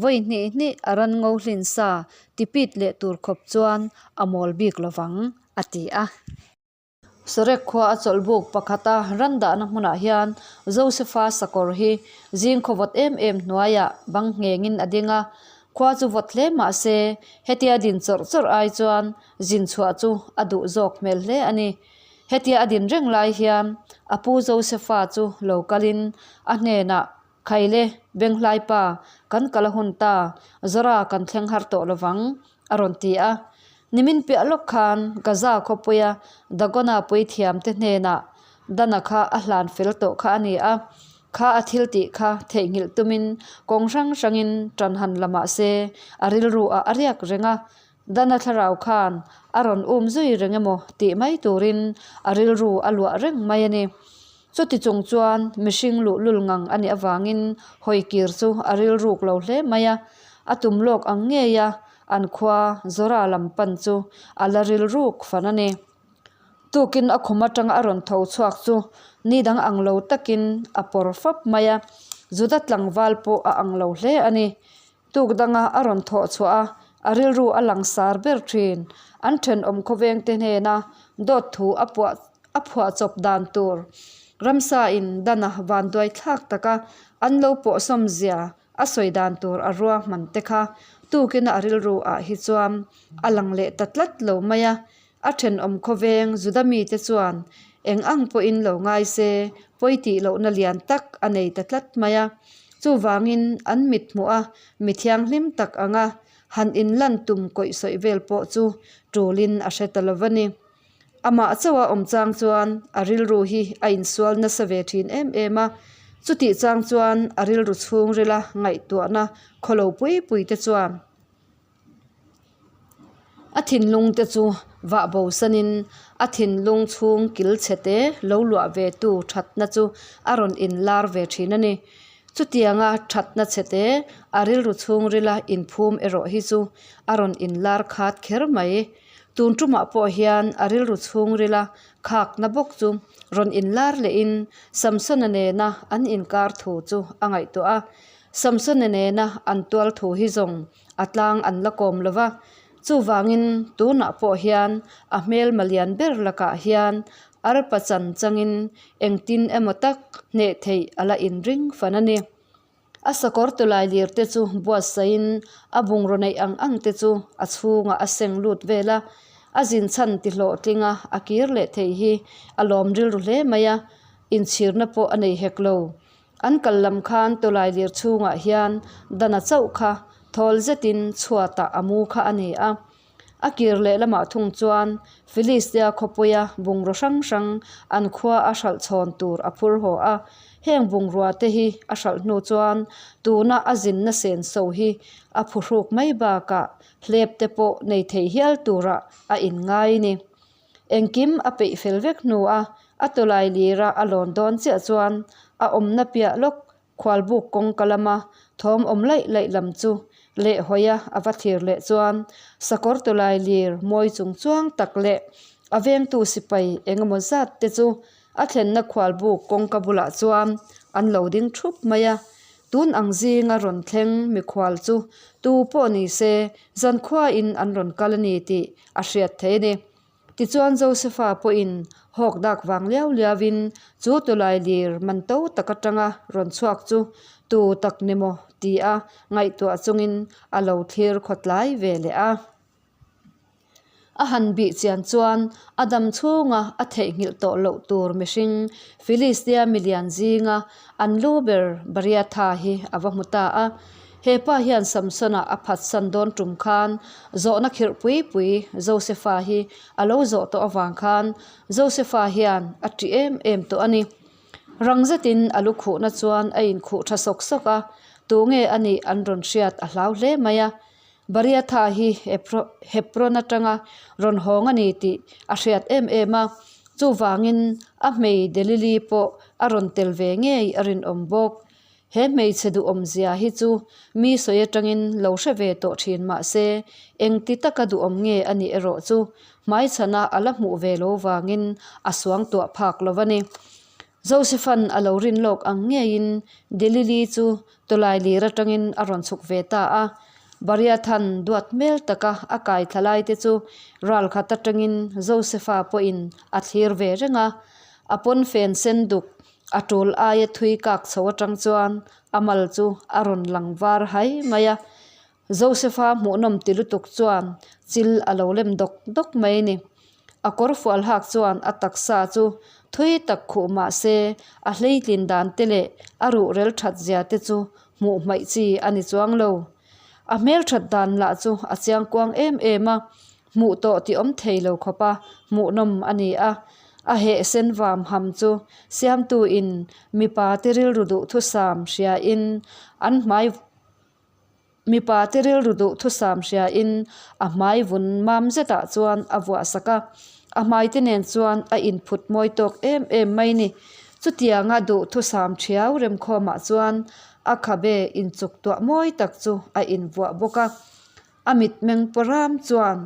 vawi hnih hnih a ran ngo hlin sa tipit leh tur khawp chuan a mawl bik lovang, a ti a. Sorek khua a chawlh buk pakhata ran dahna hmunah hian Josefa sakawr hi zing khaw vawt em em hnuaiah bang nghengin a ding a, khua chu vawt hle mah se hetia din chawrh chawrh ai chuan zin chhuah chu a duh zawk hmel hle a ni. Hetia a din reng lai hian a pu Josefa chu lo kalin a hnenah, Khaile, Benghlai pa, kan kal a hun ta, Zora kan thleng har tawh lovang, a rawn ti a. Nimin piah lawk khan Gaza khawpuia Dagona puithiamte hnenah Dana kha a hlan fel tawh kha a ni a, kha a thil tih kha theihnghilh tumin kawng hrang hrangin ṭan han la mah se a rilru ah a riak reng a, Dana thlarau khan a rawn um zui reng emaw tih mai turin a rilru a luah reng mai a ni. Chuti chung chuan mihring luhlul ngang a nih avangin hawikir chu a rilruk lo hle mai a, a tum lawk ang ngei a, an khua Zora lam pan chu a la rilruk fan a ni. Tukin a khum atanga a rawn tho chhuak chu ni dang ang lo takin a pawr fap mai a, Juda tlangval pawh a ang lo hle a ni. Tuk danga a rawn thawh chhuah a, A rilru a langsar ber thin. An thenawm khawvengte hnena dawt thu a puah a phuahchawp dan tur ramsa in dana vanduai thlak taka an lo pawhsawm zia a sawi dan tur a ruahman te kha tukin a rilru ah hi chuan a lang leh ta tlat lo mai a. A thenawm khawveng Juda mite chuan eng ang pawhin lo ngai se pawi tih lohna lian tak a nei ta tlat mai a. Chuvangin an mit hmuh a mi thianghlim tak anga han inlan tum kawih sawi vel pawh chu tulin a hre ta lo va ni. Amah chauha awm chang chuan a rilru hi a insual nasa ve thin em em a, chutih chang chuan a rilru chhungrila ngaihtuahna khawlo pui pui te chuan a thinlung te chu vah bo sanin a thinlung chhung kil chhe te lo luah ve tu thatna chu a rawn inlar ve thin a ni. Chutianga thatna chhe te a rilru chhungrila inphum erawh hi chu a rawn inlar khat kher mai. Tun tumah pawh hian a rilru chhungrila khakna bawk chu rawn inlar lehin Samsona nena an inkar thu chu a ngaihtuah a. Samsona nena an tual thu hi zawng a tlang an la kawm lo va, chuvangin tunah pawh hian a hmelma lian ber lakah hian arpa chan changin engtin emaw tak hneh theih a la inring fan a ni. A sakawr tawlai lir te chu buatsaihin a bungraw neih ang ang te chu a chhungah a seng lut vel a, a zin chhan ti hlawhtlinga a kir leh thei hi a lawm rilru hle mai a, inchhirna pawh a nei hek lo. An kal lam khan tawlai lir chhungah hian dana chauh kha thawl zetin chhuatah a mu kha a ni a. A kir leh lamah thung chuan Filistia khawpuia bungraw hrang hrang an khua a hralh chhawn tur a phur haw a. Heng bungrua te hi a hralh hnu chuan tuna a zinna senso hi a phuhruk mai bakah hlep te pawh nei thei hial turah a inngai ni. Engkim a peih fel vek hnu a, a tawlai lira a lawn dawn chiah chuan a awmna piah lawk Khualbuk kawngka lama thawm awm laih laih lam chu leh hawia a va thlir leh chuan sakawr tawlai lir mawi chung chuang tak leh a vengtu sipai eng emaw zat te chu a thlenna khualbuk kawngka bulah chuan an lo ding thup mai a. Tun ang zinga rawn thleng mikhual chu tu pawh ni se zankhuain an rawn kal a ni tih a hriat theih a ni. Tichuan Josefa pawhin hawk dak vang liau liauin chu tawlai lir man to tak atanga rawn chhuak chu tu tak ni maw ti a ngaihtuah chungin a lo thlir khawtlai ve leh a. A han bih chian chuan a dam chhunga a theihnghilh tawh loh tur mihring Filistia milian zinga an lu ber Bariatha hi a va hmu ta a. He pa hian Samsona a phatsan dawn tum khan zawhna khirh pui pui Josefa hi a lo zawh tawh avang khan Josefa hian a ṭih em em tawh a ni. Rang zetin a lu khuhna chuan a inkhuh ṭha sawk sawk a, tunge a nih an rawn hriat a hlau hle mai a. Bariatha hi Hebron atanga rawn hawng a ni tih a hriat em em a, chuvangin a hmei Delili pawh a rawn tel ve ngei a rinawm bawk. He hmeichhe duhawmzia hi chu mi sawi atangin lo hre ve tawh thin mah se, engti taka duhawm nge a nih erawh chu hmaichhana a la hmuh ve lo vangin a suang tuah phak lo a ni. Josephan a lo rin lawk ang ngeiin Delili chu tawlai lir atangin a rawn chhuk ve ta a. Bariathan duat hmel taka a kai thla lai te chu ralkhat atangin Josepha pawhin a thlir ve reng a. A pawnfen sen duk A tul aia thui kak chho atang chuan a mal chu a rawn lang var hai mai a. Josepha hmuhnawm ti lutuk chuan chil a lo lem dawk dawk mai a ni. A kawr fual hak chuan a taksa chu thui tak khuh mah se a hleitlin dan te leh a ruhrel that zia te chu hmuh hmaih chi a ni chuang lo. A hmelthat dan lah chu a chiangkuang em em a, Hmuh tawh tih awm thei lo khawp a, hmuhnawm a ni a. A heh sen vam ham chu siamtu in mipa te rilru duhthusam hria in an hmai mipa te rilru duhthusam hria in a hmai vun mam zetah chuan a vuah sak a. A hmai te nen chuan a inphut mawi tawk em em mai ni. Chutianga duhthusam thiau remkhawmah chuan a khabe inchuk tuah mawi tak chu a invuah bawk a. A mitmeng pawram chuan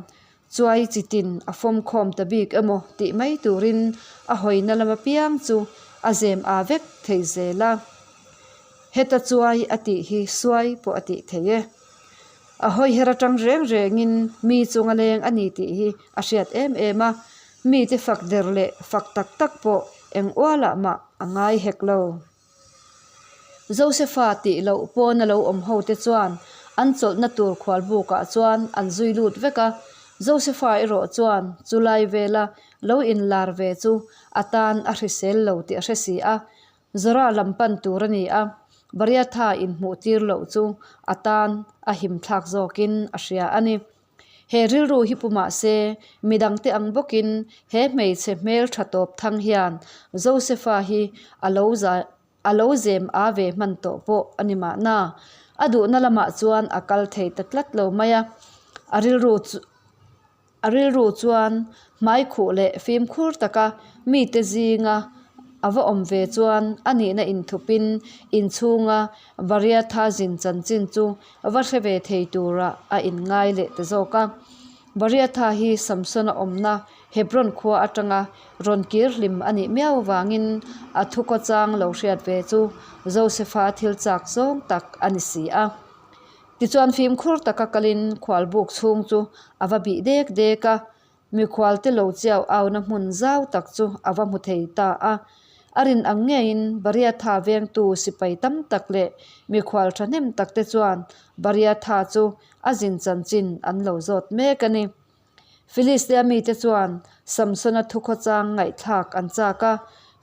chuai chi tin a fawm khawm ta bik emaw tih mai turin a hawina lam apiang chu a zem aa vek thei zel a. Heta chuai a tih hi suai pawh a tih thei e. A hawiher atang reng rengin mi chunga leng a ni tih hi a hriat em em a, mite fak der leh fak tak tak pawh eng ualah mah a ngai hek lo. Josefa tih loh pawn a lo awm ho te chuan an chawlhna tur khualbukah chuan an zui lut vek a, Josefa erawh chuan chulai vela lo inlar ve chu a tan a hrisel lo tih a hre si a, Zora lam pan tur a ni a, Bariatha inhmuh tir loh chu a tan a him thlak zawkin a hria a ni. He rilru hi pu mah se, midangte ang bawkin he hmeichhe hmel tha tawp thang hian Josefa hi a lo a lo zem a ve hman tawh pawh a ni mahna. A duhna lamah chuan a kal thei ta tlat lo mai a, a rilru chu A rilru chuan hmaikhuh leh fimkhur taka mite zinga a va awm ve chuan a nihna inthupin inchhunga Bariatha zin chanchin chu va hre ve thei tura a inngai leh ta zawk a. Bariatha hi Samsona awmna Hebron khua atanga rawn kir hlim a nih miau avangin a thukawchang lo hriat ve chu Josefa thil chak zawng tak a ni si a. Tichuan fimkhur taka kalin khualbuk chhung chu a va bih dek dek a, mikhualte lo chiau auna hmun zau tak chu a va hmu thei ta a. A rin ang ngeiin Bariatha vengtu sipai tam tak leh mikhual thahnem takte chuan Bariatha chu a zin chanchin an lo zawt mek a ni. Filistia mite chuan Samsona thukhawchang ngaihthlak an chak a,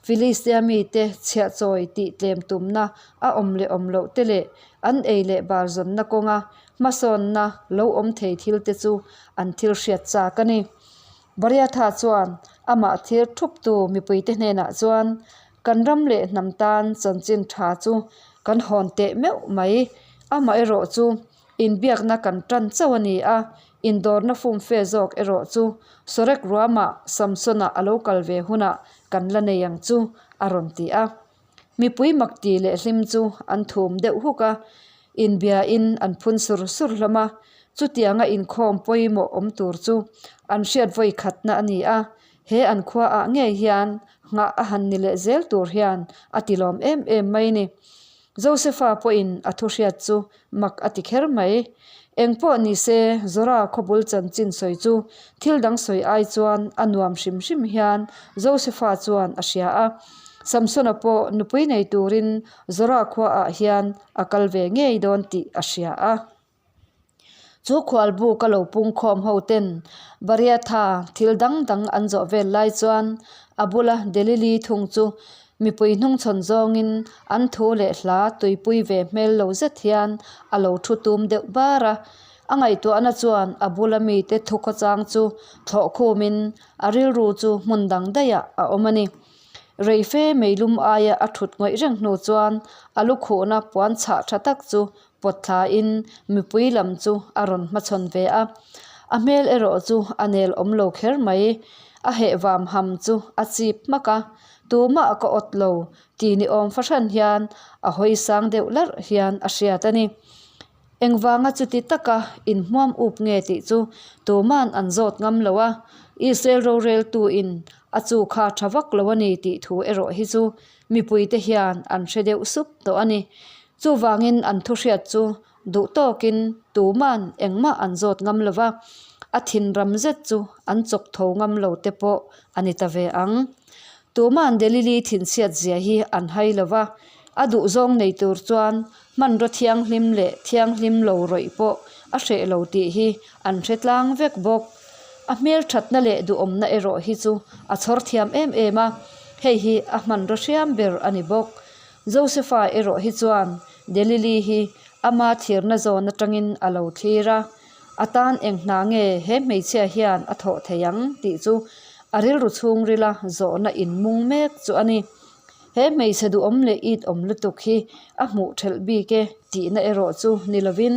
Filistia mite chhiahchawi tih tlem tumna a awm leh awm loh te leh an ei leh bar zawnna kawnga hmasawnna lo awm thei thil te chu an thil hriat chak a ni. Bariatha chuan amah thir thuptu mipuite hnenah chuan, Kan ram leh hnam tan chanchin tha chu kan hawn teh meuh mai, amaherawh chu Inbiakna kan tan chauh a ni a, indawrna fumfe zawk erawh chu Sorek ruamah Samsona a lo kal ve hunah kan la nei ang chu, a rawn ti a. Mipui makti leh hlim chu an thum deuh huk a, inbiain an phun sur sur hlawm a. Chutianga inkhawm pawimawh awm tur chu an hriat vawi khatna a ni a, he an khuaah ngei hian nghah a han ni leh zel tur hian a tilawm em em mai ni. Josefa pawhin a thu hriat chu mak a ti kher mai. Eng pawh ni se, Zora khawbul chanchin sawi chu thil dang sawi ai chuan a nuam hrim hrim hian Josefa chuan a hria a. Samsona pawh nupui nei turin Zora khuaah hian a kal ve ngei dawn tih a hria a. Chu khualbu ka lo pungkhawm ho ten Bariatha thil dang dang an zawh vel lai chuan a bula Delili thung chu mipui hnungchhawn zawngin an thu leh hla tuipui ve hmel lo zet hian a lo thu tum deuh bar a. A ngaihtuahna chuan a bula mite thukhawchang chu thlawh khumin a rilru chu hmun dang daihah a awm a ni. Reife meilum aia a thut ngawih reng hnu chuan a lukhuhna puan chhah tha tak chu pawt thlain mipui lam chu a rawn hmachhawn ve a. A hmel erawh chu a nel awm lo kher mai. A heh vam ham chu a chip hmak a, tumah ka awt lo tih ni awm fahran hian a hawi sang deuh larh hian a hriat a ni. Engvanga chuti taka inhmuam up nge tih chu tuman an zawt ngam lo a, Israel roreltuin a chu kha tha vak lo a ni tih thu erawh hi chu mipuite hian an hre deuh sup tawh a ni. Chuvangin an thuhriat chu duh tawkin tuman engmah an zawt ngam lo va, a thinram zet chu an chawk tho ngam lo te pawh a ni ta ve ang. Tuman Delili thinchhiat zia hi an hai lo va, a duhzawng nei tur chuan hmanraw thianghlim leh thianghlim lo rawih pawh a hreh lo tih hi an hre tlang vek bawk. A hmelthatna leh duhawmna erawh hi chu a chhawr thiam em em a, hei hi a hmanraw hriam ber a ni bawk. Josefa erawh hi chuan Delili hi ama thirna zawn atangin a lo thlir a, a tan eng hna nge he hmeichhia hian a thawh thei ang tih chu a rilru chhungrila zawhna inmung mek chu a ni. He hmeichhe duhawm leh it awm lutuk hi a hmuh thelh bik e tihna erawh chu ni lovin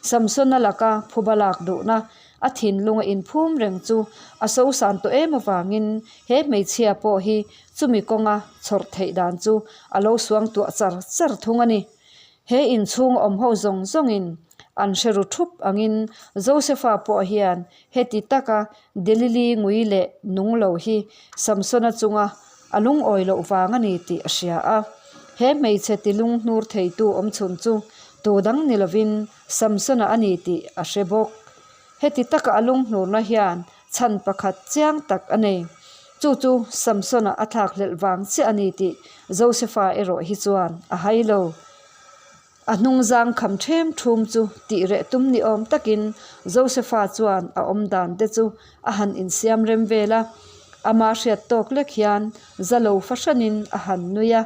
Samsona laka phuba lak duhna a thinlunga inphum reng chu a sosan tawh em avangin he hmeichhia pawh hi chumi kawnga chhawrh theih dan chu a lo suang tuah char char thung a ni. He inchhung awm ho zawng zawngin an hre ru thup angin Josefa pawh hian heti taka Delili ngui leh nung lo hi Samsona chunga a lungawi loh vang a ni tih a hria a. He hmeichhe tilung hnur theitu awmchhun chu Tu dang ni lovin Samsona a ni tih a hre bawk. Heti taka a lunghnurna hian chhan pakhat chiang tak a nei. Chu chu Samsona a thlakhlelh vang chiah a ni tih Josefa erawh hi chuan a hai lo. A hnungzang kham ṭhem ṭhum chu tih reh tum ni awm takin Josefa chuan a awm dan te chu a han insiam rem vel a, ama hriat tawk lek hian za lo fahranin a han nui a.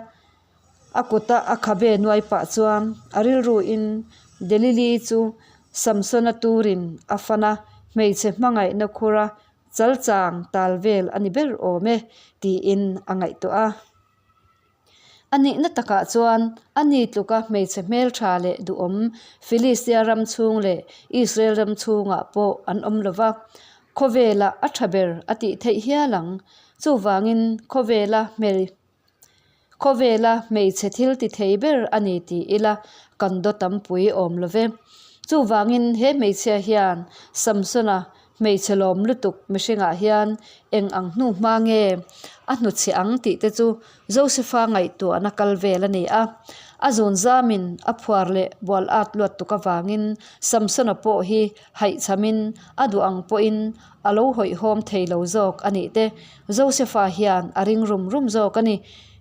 A kuta a khabe nuai pah chuan a rilruin Delili chu Samsona turin a fan a, hmeichhe hmangaihna khura chalchang tal vel a ni ber awm e tiin a ngaihtuah a. A nihna takah chuan a ni tluka hmeichhe hmeltha leh duhawm Filistia ram chhung leh Israel ram chhungah pawh an awm lo va, khawvelah a tha ber a tih theih hial ang. Chuvangin khawvela hmel Khawvela hmeichhe thil ti thei ber a ni tih ila kan daw tampui awm lo ve. Chuvangin he hmeichhia hian Samsona hmeichhe lawm lutuk mihringah hian eng ang hnu hma nge a hnuchhiah ang tih te chu Josefa ngaihtuahna kal vel a ni a. A zun zamin a phuar leh bual at luat tuk avangin Samsona pawh hi haihchhamin a duh ang pawhin a lo hawihhawm thei lo zawk a nih te Josefa hian a ring rum rum zawk a ni.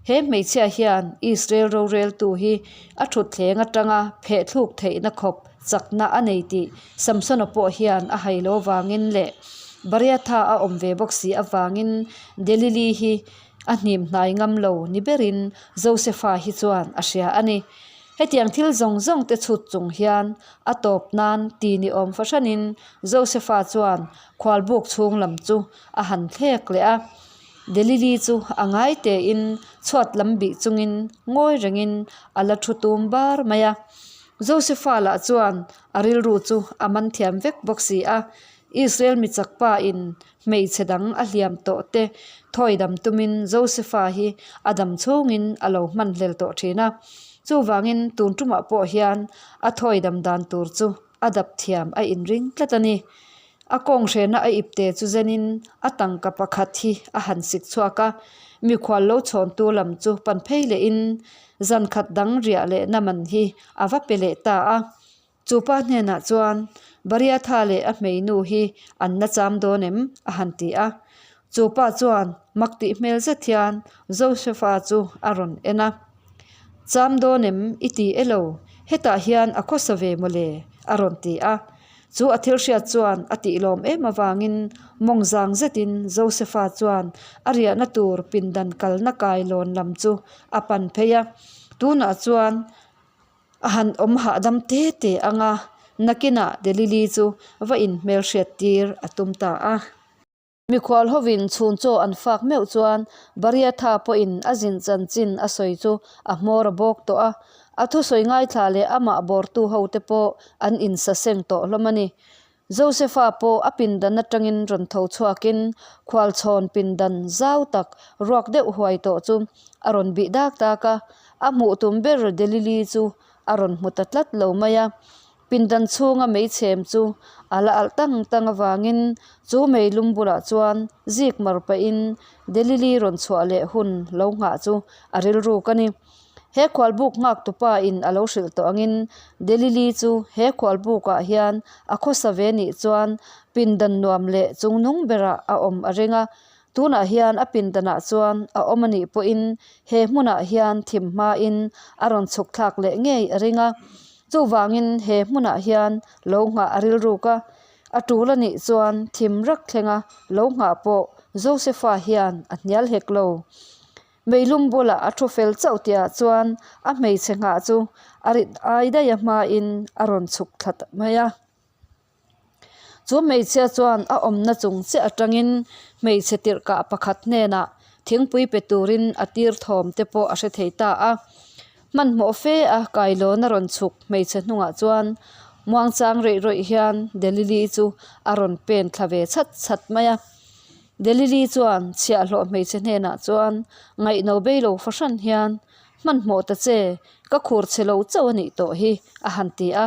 He hmeichhia hian Israel roreltu hi a thutthleng atanga phehthluk theihna khawp chakna a nei tih Samsona pawh hian a hai lo avangin leh Bariatha a awm ve bawk si avangin Delili hi a hnim hnai ngam lo ni berin Josefa hi chuan a hria a ni. Hetiang thil zawng zawng te chhut chung hian a tawp nan ti ni awm fahranin Josefa chuan khualbuk chhung lam chu a han thlek leh a. Delili chu a ngai tein chhuat lam bih chungin ngawi rengin a la thu tum bar mai a. Josefa lah chuan a rilru chu a man thiam vek bawk si a, Israel mi chak pa in hmeichhe dang a hliam tawh te thawi dam tumin Josefa hi a dam chhungin a lo hman hlel tawh thin a. Chuvangin tun tumah pawh hian a thawi dam dan tur chu a dap thiam a inring tlat a ni. A kawng hrehna a ipte chu zenin a tangka pakhat hi a han sik chhuak a, mikhual lo chhawntu lam chu pan phei lehin zan khat dang riah lehna man hi a va pe leh ta a. Chu pa hnenah chuan Bariatha leh a hmeinu hi an la cham dawn em? a han ti a. Chu pa chuan mak tih hmel zet hian Josefa chu a rawn en a. Cham dawn em i ti elo? Hetah hian a khawsa ve mawle a rawn ti a. Chu a thil hriat chuan a tih lawm em avangin mawng zang zetin Josefa chuan a riahna tur pindan kalna kailawn lam chu a pan phei a. Tunah chuan a han awm hahdam te te ang a, nakinah Delili chu va inhmelhriat tir a tum ta a. Mikhual hovin chhun chaw an fak meuh chuan Bariatha pawhin a zin chanchin a sawi chu a hmawr a bawk tawh a, a thusawi ngaithla leh amah bawrtu hote pawh an insaseng tawh hlawm a ni. Josefa pawh a pindan atangin rawn tho chhuakin khualchhawn pindan zau tak ruak deuh huai tawh chu a rawn bih dak dak a, a hmuh tum ber Delili chu a rawn hmu ta tlat lo mai a. Pindan chhunga meichhem chu a la alh tang tang avangin chu meilum bulah chuan zik mar pahin Delili rawn chhuah leh hun lo nghah chu a rilruk a ni. He khualbuk nghak tupa in a lo hrilh tawh angin Delili chu he khualbuk ah hian a khawsa ve nih chuan pindan nuam leh chungnung berah a awm a ring a, tunah hian a pindanah chuan a awm a nih pawhin he hmunah hian thim hmain a rawn chhuk thlak leh ngei a ring a, chuvangin he hmunah hian lo nghah a rilruk a, a tul a nih chuan thim rak thlenga lo nghah pawh Josefa hian a hnial hek lo. Meilum bulah a thu fel chauh tihah chuan a hmeichhe nghah chu a rit ai daih a hmain a rawn chhuk thla ta mai a. Chu hmeichhia chuan a awmna chung chiah atangin hmeichhe tirhkah pakhat hnenah thingpui pe turin a tir thawm te pawh a hre thei ta a. Hmanhmawh fe a kailawn a rawn chhuk hmeichhe hnungah chuan muangchang reih rawih hian Delili chu a rawn pen thla ve chhat chhat mai a. Delili chuan chhiahhlawh hmeichhe hnenah chuan ngaihno bei lo fahran hian, Hmanhmawh ta che, ka khur chhe lo chauh a nih tawh hi, a han ti a.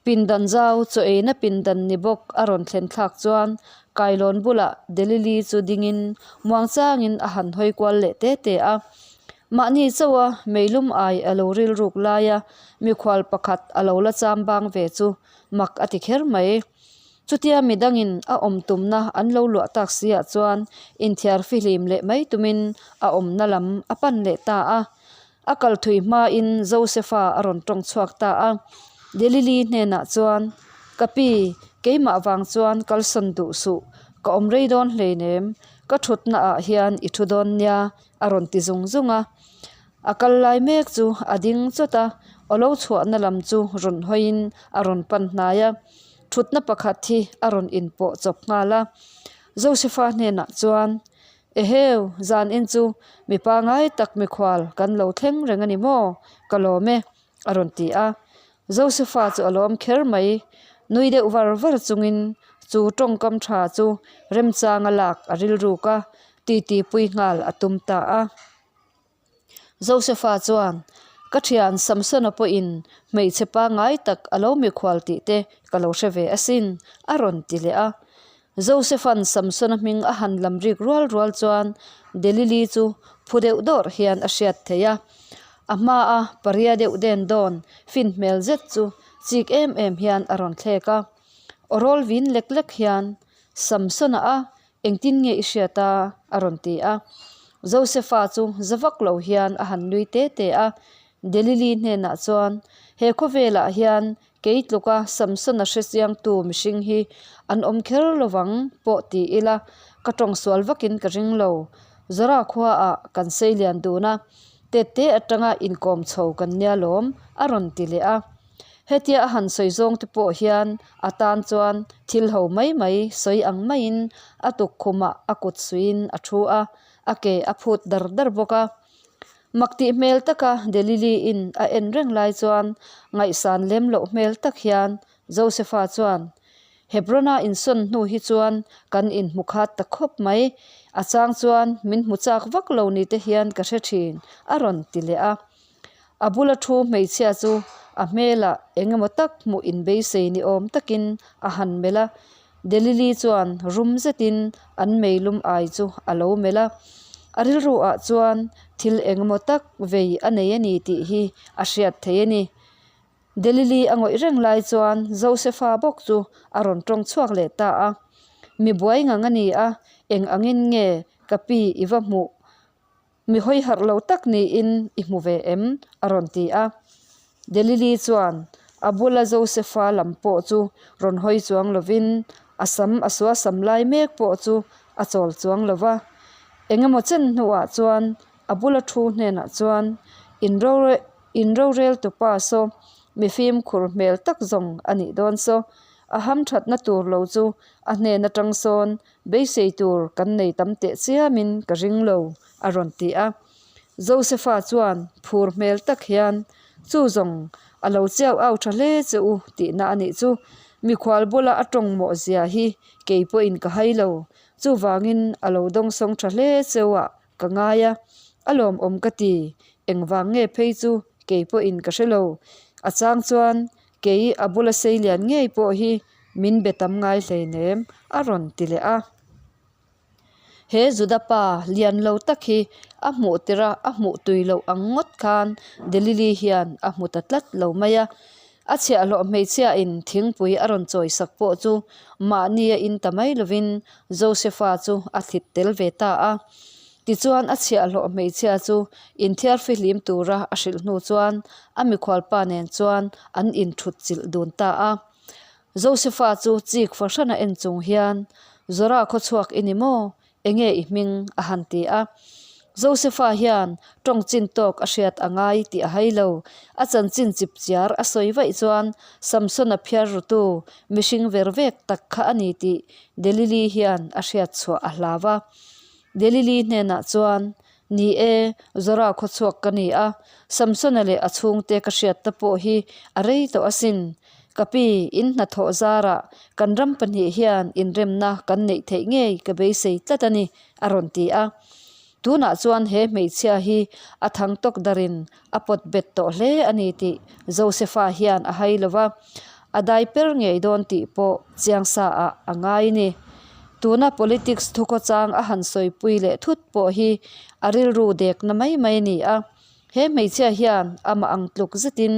Pindan zau chaw eina pindan ni bawk a rawn thlen thlak chuan kailawn bulah Delili chu dingin muangchangin a han hawi kual leh te te a. Mahni chauha meilum ai a lo rilruk laia mikhual pakhat a lo la cham bang ve chu mak a ti kher mai. Chutia midangin a awm tumna an lo luah tak si ah chuan inthiar fihlim leh mai tumin a awmna lam a pan leh ta a. A kal thui hmain Josefa a rawn tawng chhuak ta a. Delili hnenah chuan, Ka pi, keimah vang chuan kalsawn duh suh, ka awm rei dawn hleinem, ka thutna ah hian i thu dawn nia, a rawn ti zung zung a. A kal lai mek chu a ding chawt a, aw lo chhuahna lam chu rawn hawiin a rawn pan hnai a. Thutna pakhat hi a rawn inpawh chawp nghal a. Josefa hnenah chuan, Eheu, zan in chu mi pangai tak mikhual kan lo thleng reng a ni maw? Ka lawm e, a rawn ti a. Josefa chu a lawm kher mai. Nui deuh var var chungin chu tawngkam tha chu remchanga lak a rilruk a, titi pui nghal a tum ta a. Josefa chuan, Ka thian Samsona pawhin hmeichhe pangngai tak a lo mikhual tih te ka lo hre ve asin, a rawn ti leh a. Josefa'n Samsona hming a han lam rik rual rual chuan Delili chu phu deuh dawrh hian a hriat theih a. A hmaa paria deuh den dawn fin hmel zet chu chik em em hian a rawn thlek a. Aw rawl vin lek lek hian, Samsona a Engtin nge i hriat a? a rawn ti a. Josefa chu za vak lo hian a han nui te te a. Delili hnenah chuan, He khawvelah hian kei tluka Samsona hre chiangtu mihring hi an awm kher lovang pawh ti ila, ka tawng sual vakin ka ring lo. Zora khuaah kan sei lian dun a, tette atanga inkawm chho kan nia lawm, a rawn ti leh a. Hetia a han sawi zawng te pawh hian a tan chuan thil ho mai mai sawi ang maiin a tukkhumah a kut suiin a thu a, a ke a phut dar dar bawk a. Mak tih hmel taka Delili-in a en reng lai chuan ngaihsan lem loh hmel tak hian Josefa chuan, Hebrona insawn hnu hi chuan kan inhmu khat ta khawp mai, a chang chuan min hmu chak vak lo ni te hian ka hre thin, a rawn ti leh a. A bula thu hmeichhia chu a hmelah eng emaw tak hmuh inbeisei ni awm takin a han melh a. Delili chuan rum zetin an meilum ai chu a lo melh a. A rilru ah chuan thil eng emaw tak vei a nei a ni tih hi a hriat thei a ni. Delili a ngawih reng lai chuan Josefa bawk chu a rawn tawng chhuak leh ta a. Mi buai ngang a ni a, eng angin nge ka pi i va hmuh Mi hawi harh lo tak niin i hmu ve em? a rawn ti a. Delili chuan a bula Josefa lam pawh chu rawn hawi chuang lovin a sam a sua sam lai mek pawh chu a chawl chuang lo va. Eng emaw chen hnuah chuan a bula thu hnenah chuan In rorel tupa saw mi fimkhur hmel tak zawng a nih dawn saw. A hamthatna tur lo chu a hnen atang sawn Beisei tur kan nei tam teh chiamin ka ring lo, a rawn ti a. Josefa chuan phur hmel tak hian, Chu zawng, a lo chiau au tha hle che u tihna a nih chu. Mikhual bula a tawng mawh zia hi kei pawhin ka hai lo. Chuvangin a lo dawngsawng tha hle cheu ah ka ngai a, a lawmawm ka ti. Engvang nge phei chu kei pawhin ka hre lo. A chang chuan Kei a bula sei lian ngei pawh hi min be tam ngai hleinem, a rawn ti leh a. He Juda pa lian lo tak hi a hmuh tirh a, a hmuh tui loh ang ngawt khan Delili hian a hmu ta tlat lo mai a. A chhiahhlawh hmeichhiain thingpui a rawn chawi sak pawh chu mahni a in ta mai lovin Josefa chu a thlit tel ve ta a. Tichuan a chhiahhlawh hmeichhia chu inthiar fihlim tura a hrilh hnu chuan a mikhualpa nen chuan an inthut chilh dun ta a. Josefa chu chik fahran a en chung hian, Zora khawchhuak i ni maw? Enge i hming? a han ti a. Josefa hian tawng chin tawk a hriat a ngai tih a hai lo. A chanchin chip chiar a sawi vaih chuan Samsona phiar rutu mihring ver vek tak kha a ni tih Delili hian a hriat chhuah a hlau a. Delili hnenah chuan, Ni e, Zora khawchhuak ka ni a, Samsona leh a chhungte ka hriatta pawh hi a rei tawh asin. Ka pi, in hnathawh zarah kan ram pahnih hian inremna kan neih theih ngei ka beisei tlat a ni, a rawn ti a. Tunah chuan he hmeichhia hi a thang tawk darin a pawt bet tawh hle a ni tih Josefa hian a hai lo va, a dai per ngei dawn tih pawh chiang sa ah a ngai ni. Tuna politics thukhawchang a han sawipui leh thut pawh hi a rilru dekna mai mai a ni a. He hmeichhia hian amah ang tluk zetin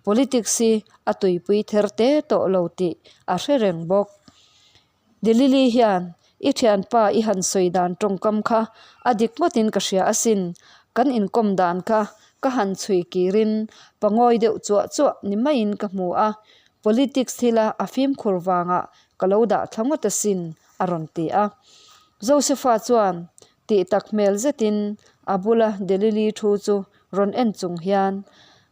politics hi a tuipui ther te tawh lo tih a hre reng bawk. Delili hian i thianpa i han sawi dan tawngkam kha a dik ngawtin ka hria asin, kan inkawm dan kha ka han chhui kirin pangawi deuh chuah chuah ni maiin ka hmu a, politics thila a fimkhur vangah ka lo dah thla ngawt asin a rawn ti a. Josepha chuan tih tak hmel zetin a bula Delili thu chu rawn en chung hian,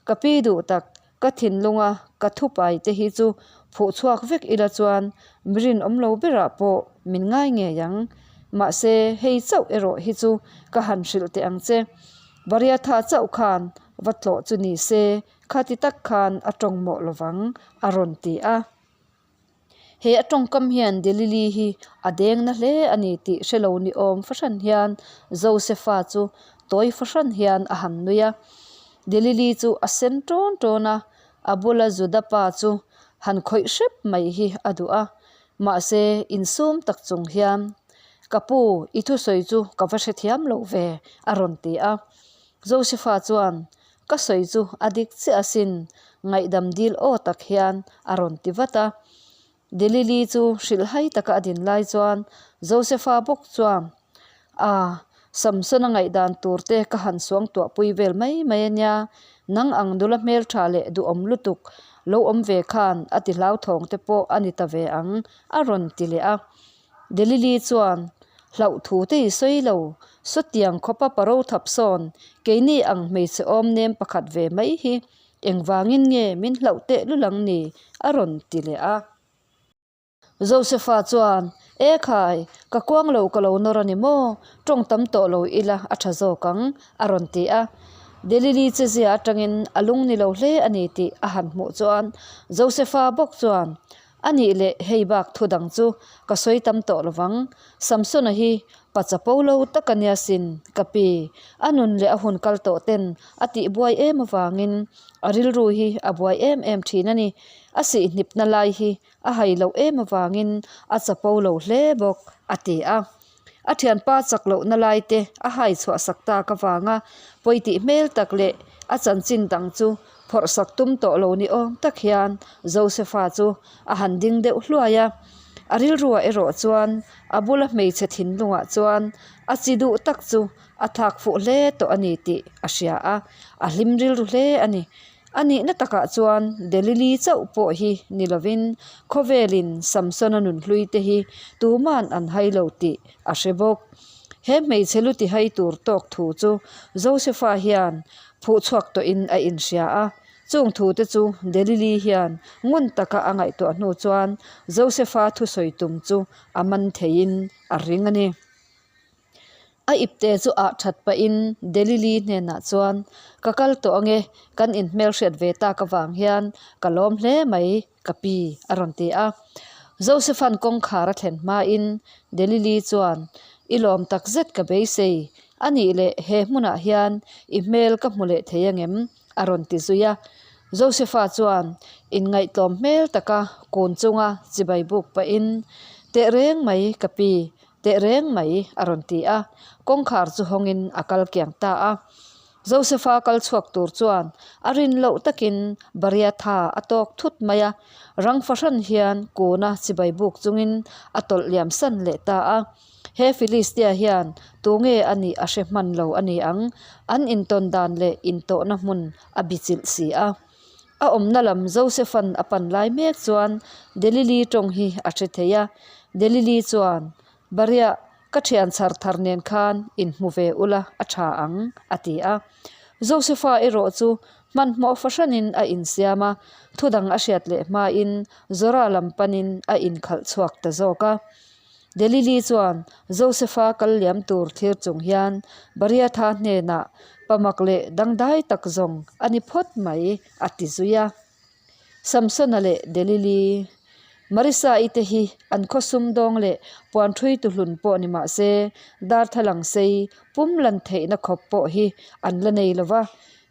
Ka pi duh tak, ka thinlunga ka thupai te hi chu phuh chhuak vek ila chuan mi rinawm lo berah pawh min ngai ngei ang. Mahse, hei chauh erawh hi chu ka han hrilh teh ang che. Bariatha chauh khan va tlawh chu ni se, khati tak khan a tawng mawh lovang, a rawn ti a. He a tawngkam hian Delili hi a deng na hle a ni tih hre lo ni awm fahran hian Josepha chu tawi fahran hian a han nui a. Delili chu a sen tawn tawn a, a bula Juda pa chu han khawih hrep mai hi a duh a. Mahse, insum tak chung hian, Ka pu, i thusawi chu ka va hrethiam lo ve, a rawn ti a. Josepha chuan, Ka sawi chu a dik chiah asin, ngaihdam dil aw tak hian a rawn ti vat a. Delili chu hrilhhai taka a din lai chuan Josepha bawk chuan, A, Samsona ngaihdan tur te ka han suang tuahpui vel mai mai a nia, nang ang nula hmeltha leh duhawm lutuk lo awm ve khan a ti hlauthawng te pawh a ni ta ve ang, a rawn ti leh a. Delili chuan, Hlauh thu te i sawi lo, sawtiang khawpa paro thap sawn, keini ang hmeichhe awm nem pakhat ve mai hi engvangin nge min hlauh teh lul ang ni? a rawn ti leh a. Josepha chuan, E khai, ka kuang lo ka lo nawr a ni maw? Tawng tam tawh lo ila a tha zawk ang, a rawn ti a. Delili chezia atangin a lung ni lo hle a ni tih a han hmuh chuan Josepha bawk chuan, A nih leh hei bak thu dang chu ka sawi tam tawh lovang. Samsona hi pa chapo lo tak a nia sin, ka pi. A nun leh a hun kal tawh ten a tih buai em avangin a rilru hi a buai em em thin a ni. A sihhnipna lai hi a hai loh em avangin a chapo lo hle bawk, a ti a. A thianpa chak lohna lai te a hai chhuah sak tak avanga pawi tih hmel tak leh a chanchin dang chu phawrh sak tum tawh lo ni awm tak hian Josepha chu a han ding deuh hluai a. A rilruah erawh chuan a bula hmeichhe thinlungah chuan a chi duh tak chu a thlak fuh hle tawh a ni tih a hria a, a hlim rilru hle a ni. A nihna takah chuan Delili chauh pawh hi ni lovin khawvelin Samsona nunhlui te hi tuman an hai lo tih a hre bawk. He hmeichhe lu tihai tur tawk thu chu Josepha hian phuh chhuak tawhin a inhria a. Chung thu te chu Delili hian ngun taka a ngaihtuah hnu chuan Josepha thusawi tum chu a man theiin a ring a ni. A ipte chu ah that pahin Delili hnenah chuan, Ka kal tawh ange, kan inhmelhriat ve tak avang hian ka lawm hle mai, ka pi, a rawn ti a. Josepha'n kawngkhar a thlen hmain Delili chuan, I lawm takzet ka beisei, a nih leh he hmunah hian i hmel ka hmu leh thei angem? a rawn ti zui a. Josepha chuan inngaihtlawm hmel taka kun chunga chibai buk pahin, Tehreng mai, ka pi, Teh reng mai, a rawn ti a, kawngkhar chu hawngin a kal kiang ta a. Josepha kal chhuak tur chuan a rin loh takin Bariatha a tawk thut mai a, rang fahran hian kuna chibai buk chungin a tawlh liam san leh ta a. He Philistia hian tunge a nih a hre hman lo a ni ang, an intawn dan leh intawhna hmun a bichilh si a. A awmna lam Josepha'n a pan lai mek chuan Delili tawng hi a hre thei a. Delili chuan, Bariah, ka thian chhar thar nen khan inhmu ve ula a tha ang, a ti a. Josepha erawh chu hmanhmawh fahranin a insiam a, thudang a hriat leh hmain Zora lam panin a inkhalh chhuak ta zawk a. Delili chuan Josepha kal liam tur thlir chung hian Bariatha hnenah pamak leh dangdai tak zawng a ni phawt mai a ti zui a. Samsona leh Delili, Marisa-i te hi an khaw sumdawng leh puan ṭhui tuhlun pawh ni mah se darthlalang sei pum lan theihna khawp pawh hi an la nei lo va.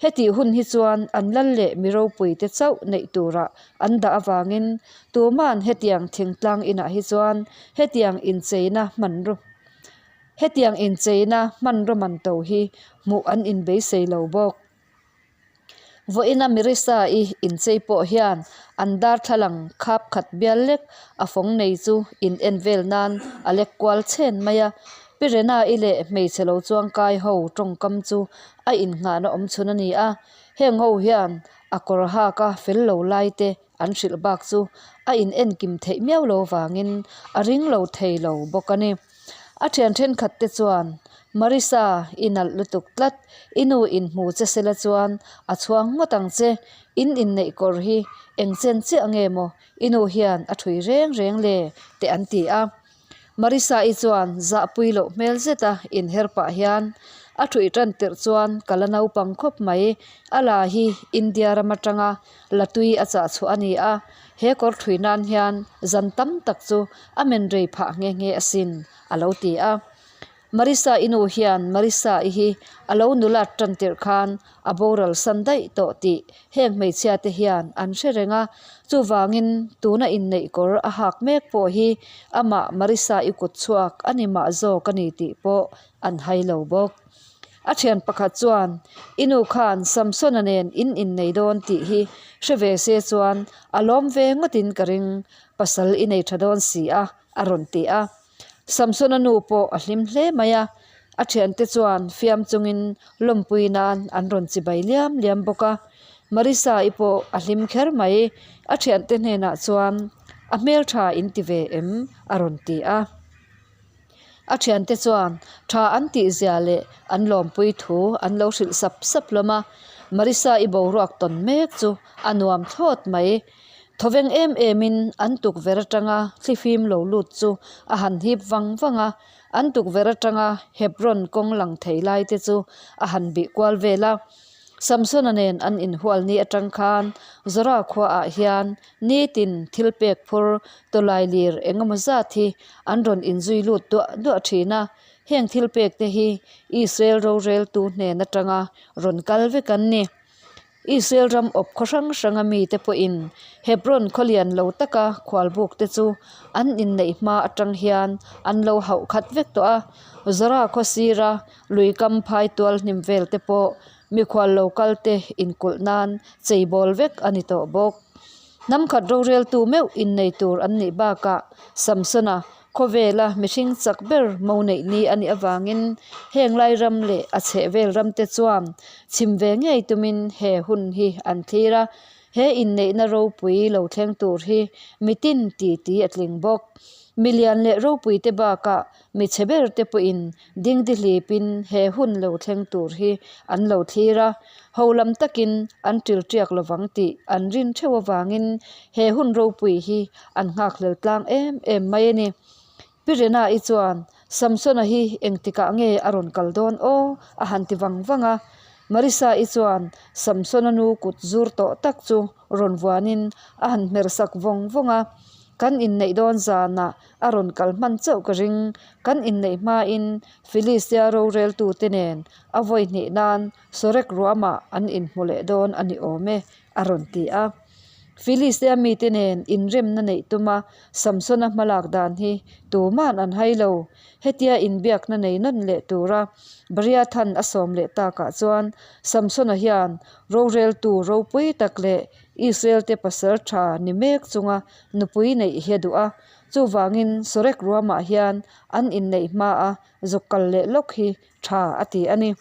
Hetih hun hi chuan an lal leh mi ropuite chauh neih turah an dah avangin tuma'n hetiang thingtlang inah hi chuan hetiang incheina hmanraw hetiang incheina hmanraw man to hi hmuh an inbeisei lo bawk. Vawiina Mirisa-i inchei pawh hian an darthlalang khap khat bial lek a fawng nei chu in en vel nan a lek kual chhen mai a. Pi Rena-i leh hmeichhe lo chuangkai ho tawngkam chu a innghahna awm chhun a ni a, heng ho hian a kawr hak a fel lo lai te an hrilh bak chu a in enkim theih miau lo vangin a ring lo thei lo bawk a ni. A thian thenkhat te chuan, Marisa, i nalh lutuk tlat, i nu inhmu che sela chuan a chhuang ngawt ang che, in inneih kawr hi eng chen chiah nge maw i nu hian a thui reng reng le? te an ti a. Marisa-i chuan zahpui loh hmel zeta inher pah hian a thuih tan tirh chuan ka la naupang khawp mai, a la hi India ram atanga la tui a chah chhuah a ni a, he kawr thui nan hian zan tam tak chu a men rei phah nghe nghe asin, a lo ti a. Marisa-i nu hian Marisa-i hi a lo nulat tan tirh khan a boral san daih tawh tih heng hmeichhia te hian an hre reng a, chuvangin tuna inneih kawr a hak mek pawh hi amah Marisa-i kut chhuak a ni mah zawk a ni tih pawh an hai lo bawk. A thian pakhat chuan, I nu khan Samsona nen in innei dawn tih hi hre ve se chuan a lawm ve ngawtin ka ring, pasal i nei tha dawn si a, a rawn ti a. Samsona nu pawh a hlim hle mai a, a thiante chuan fiam chungin lawmpui nan an rawn chibai liam liam bawk a. Marisa-i pawh a hlim kher mai, a thiante hnenah chuan, A hmeltha in ti ve em? a rawn ti a. A thiante chuan tha an tih zia leh an lawmpui thu an lo hrilh sap sap hlawm a, Marisa-i boruak tawn mek chu a nuam thlawt mai. Thawveng em emin an tukverh atanga thlifim lo lut chu a han hip vang vang a, an tukverh atanga Hebron kawng lang thei lai te chu a han bih kual vel a. Samsona nen an inhual ni atang khan Zora khuaah hian nitin thil pek phur tawlai lir eng emaw zat hi an rawn inzui lut duah duah thin a, heng thil pek te hi Israel roreltu hnen atanga rawn kal vek an ni. Israel ram awp khaw hrang hranga mite pawhin Hebron khaw lian lo taka khualbuk te chu an inneih hma atang hian an lo hauh khat vek tawh a. Zora khaw sira lui kam phai tual hnim vel te pawh mikhual lo kal te inkulh nan cheibawl vek a ni tawh bawk. Hnam khat roreltu meuh innei tur an nih bakah Samsona Khawvela mihring chak ber mo neih ni a nih avangin heng lai ram leh a chhehvel ram te chuan chhim ve ngei tumin he hun hi an thlir a, he inneihna ropui lo thleng tur hi mitin ti ti a tling bawk. Milian leh ropui te bakah mi chhe ber te pawhin dingdihlipin he hun lo thleng tur hi an lo thlir a, ho lam takin an ṭilṭiak lovang tih an rin theuh avangin he hun ropui hi an nghakhlel tlang em em mai a ni. Pi Rena-i chuan, Samsona hi engtikah nge a rawn kal dawn aw? a han ti vang vang a. Marisa-i chuan Samsona nu kut zur tawh tak chu rawn vuanin a han hmer sak vawng vawng a. Kan inneih dawn zanah a rawn kal hman chauh ka ring. Kan inneih hmain Philistia roreltute nen a vawi hnih nan Sorek ruamah an inhmu leh dawn a ni awm e, a rawn ti a. Philistia mite nen inremna neih tuma Samsona hmalak dan hi tuman an hai lo. Hetia inbiakna nei nawn leh tura Bariathan a sawm leh takah chuan Samsona hian roreltu ropui tak leh Israel-te pasal tha ni mek chunga nupui neih hi a duh a. Chuvangin Sorek ruamah hian an inneih hmaa zuk kal leh lawk hi tha a ti a ni.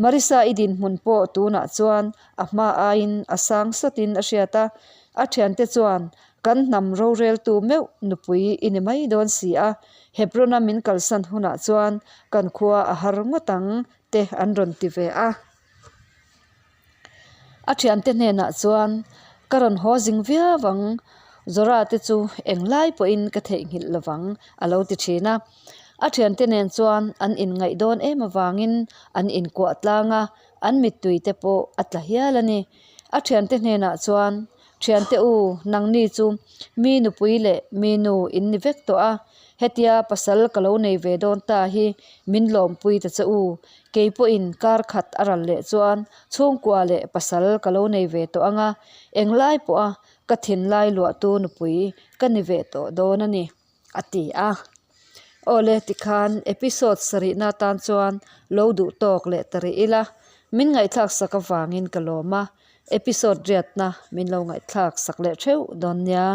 Marisa-i dinhmun pawh tunah chuan a hma aiin a sang sawtin a hriat a, a thiante chuan kan hnam roreltu meuh nupui i ni mai dawn si a, Hebron-a min kalsan hunah chuan kan khua a har ngawt ang te an rawn ti ve a. A thiante hnenah chuan, Ka rawn haw zing viau ang, Zora te chu englai pawhin ka theihnghilh lovang, a lo ti thin a. A thiante nen chuan an inngaih dawn em avangin an inkuah tlang a, an mittui te pawh a tla hial a ni. A thiante hnenah chuan. Thiante u, nangni chu mi nupui leh mi nu in ni vek tawh a, hetia pasal ka lo nei ve dawn ta hi min lawmpui ta che u. Kei pawhin kar khat a ral leh chuan chhungkua leh pasal ka lo nei ve tawh ang a, englai pawha ka thinlai luahtu nupui ka ni ve tawh dawn a ni, a ti a. Awle tikhan episode sarihna atan chuan lo duh tawk leh ta rih ila, min ngaihthlak sak avangin ka lawm a, episode riatna min lo ngaihthlak sak leh theuh dawn nia.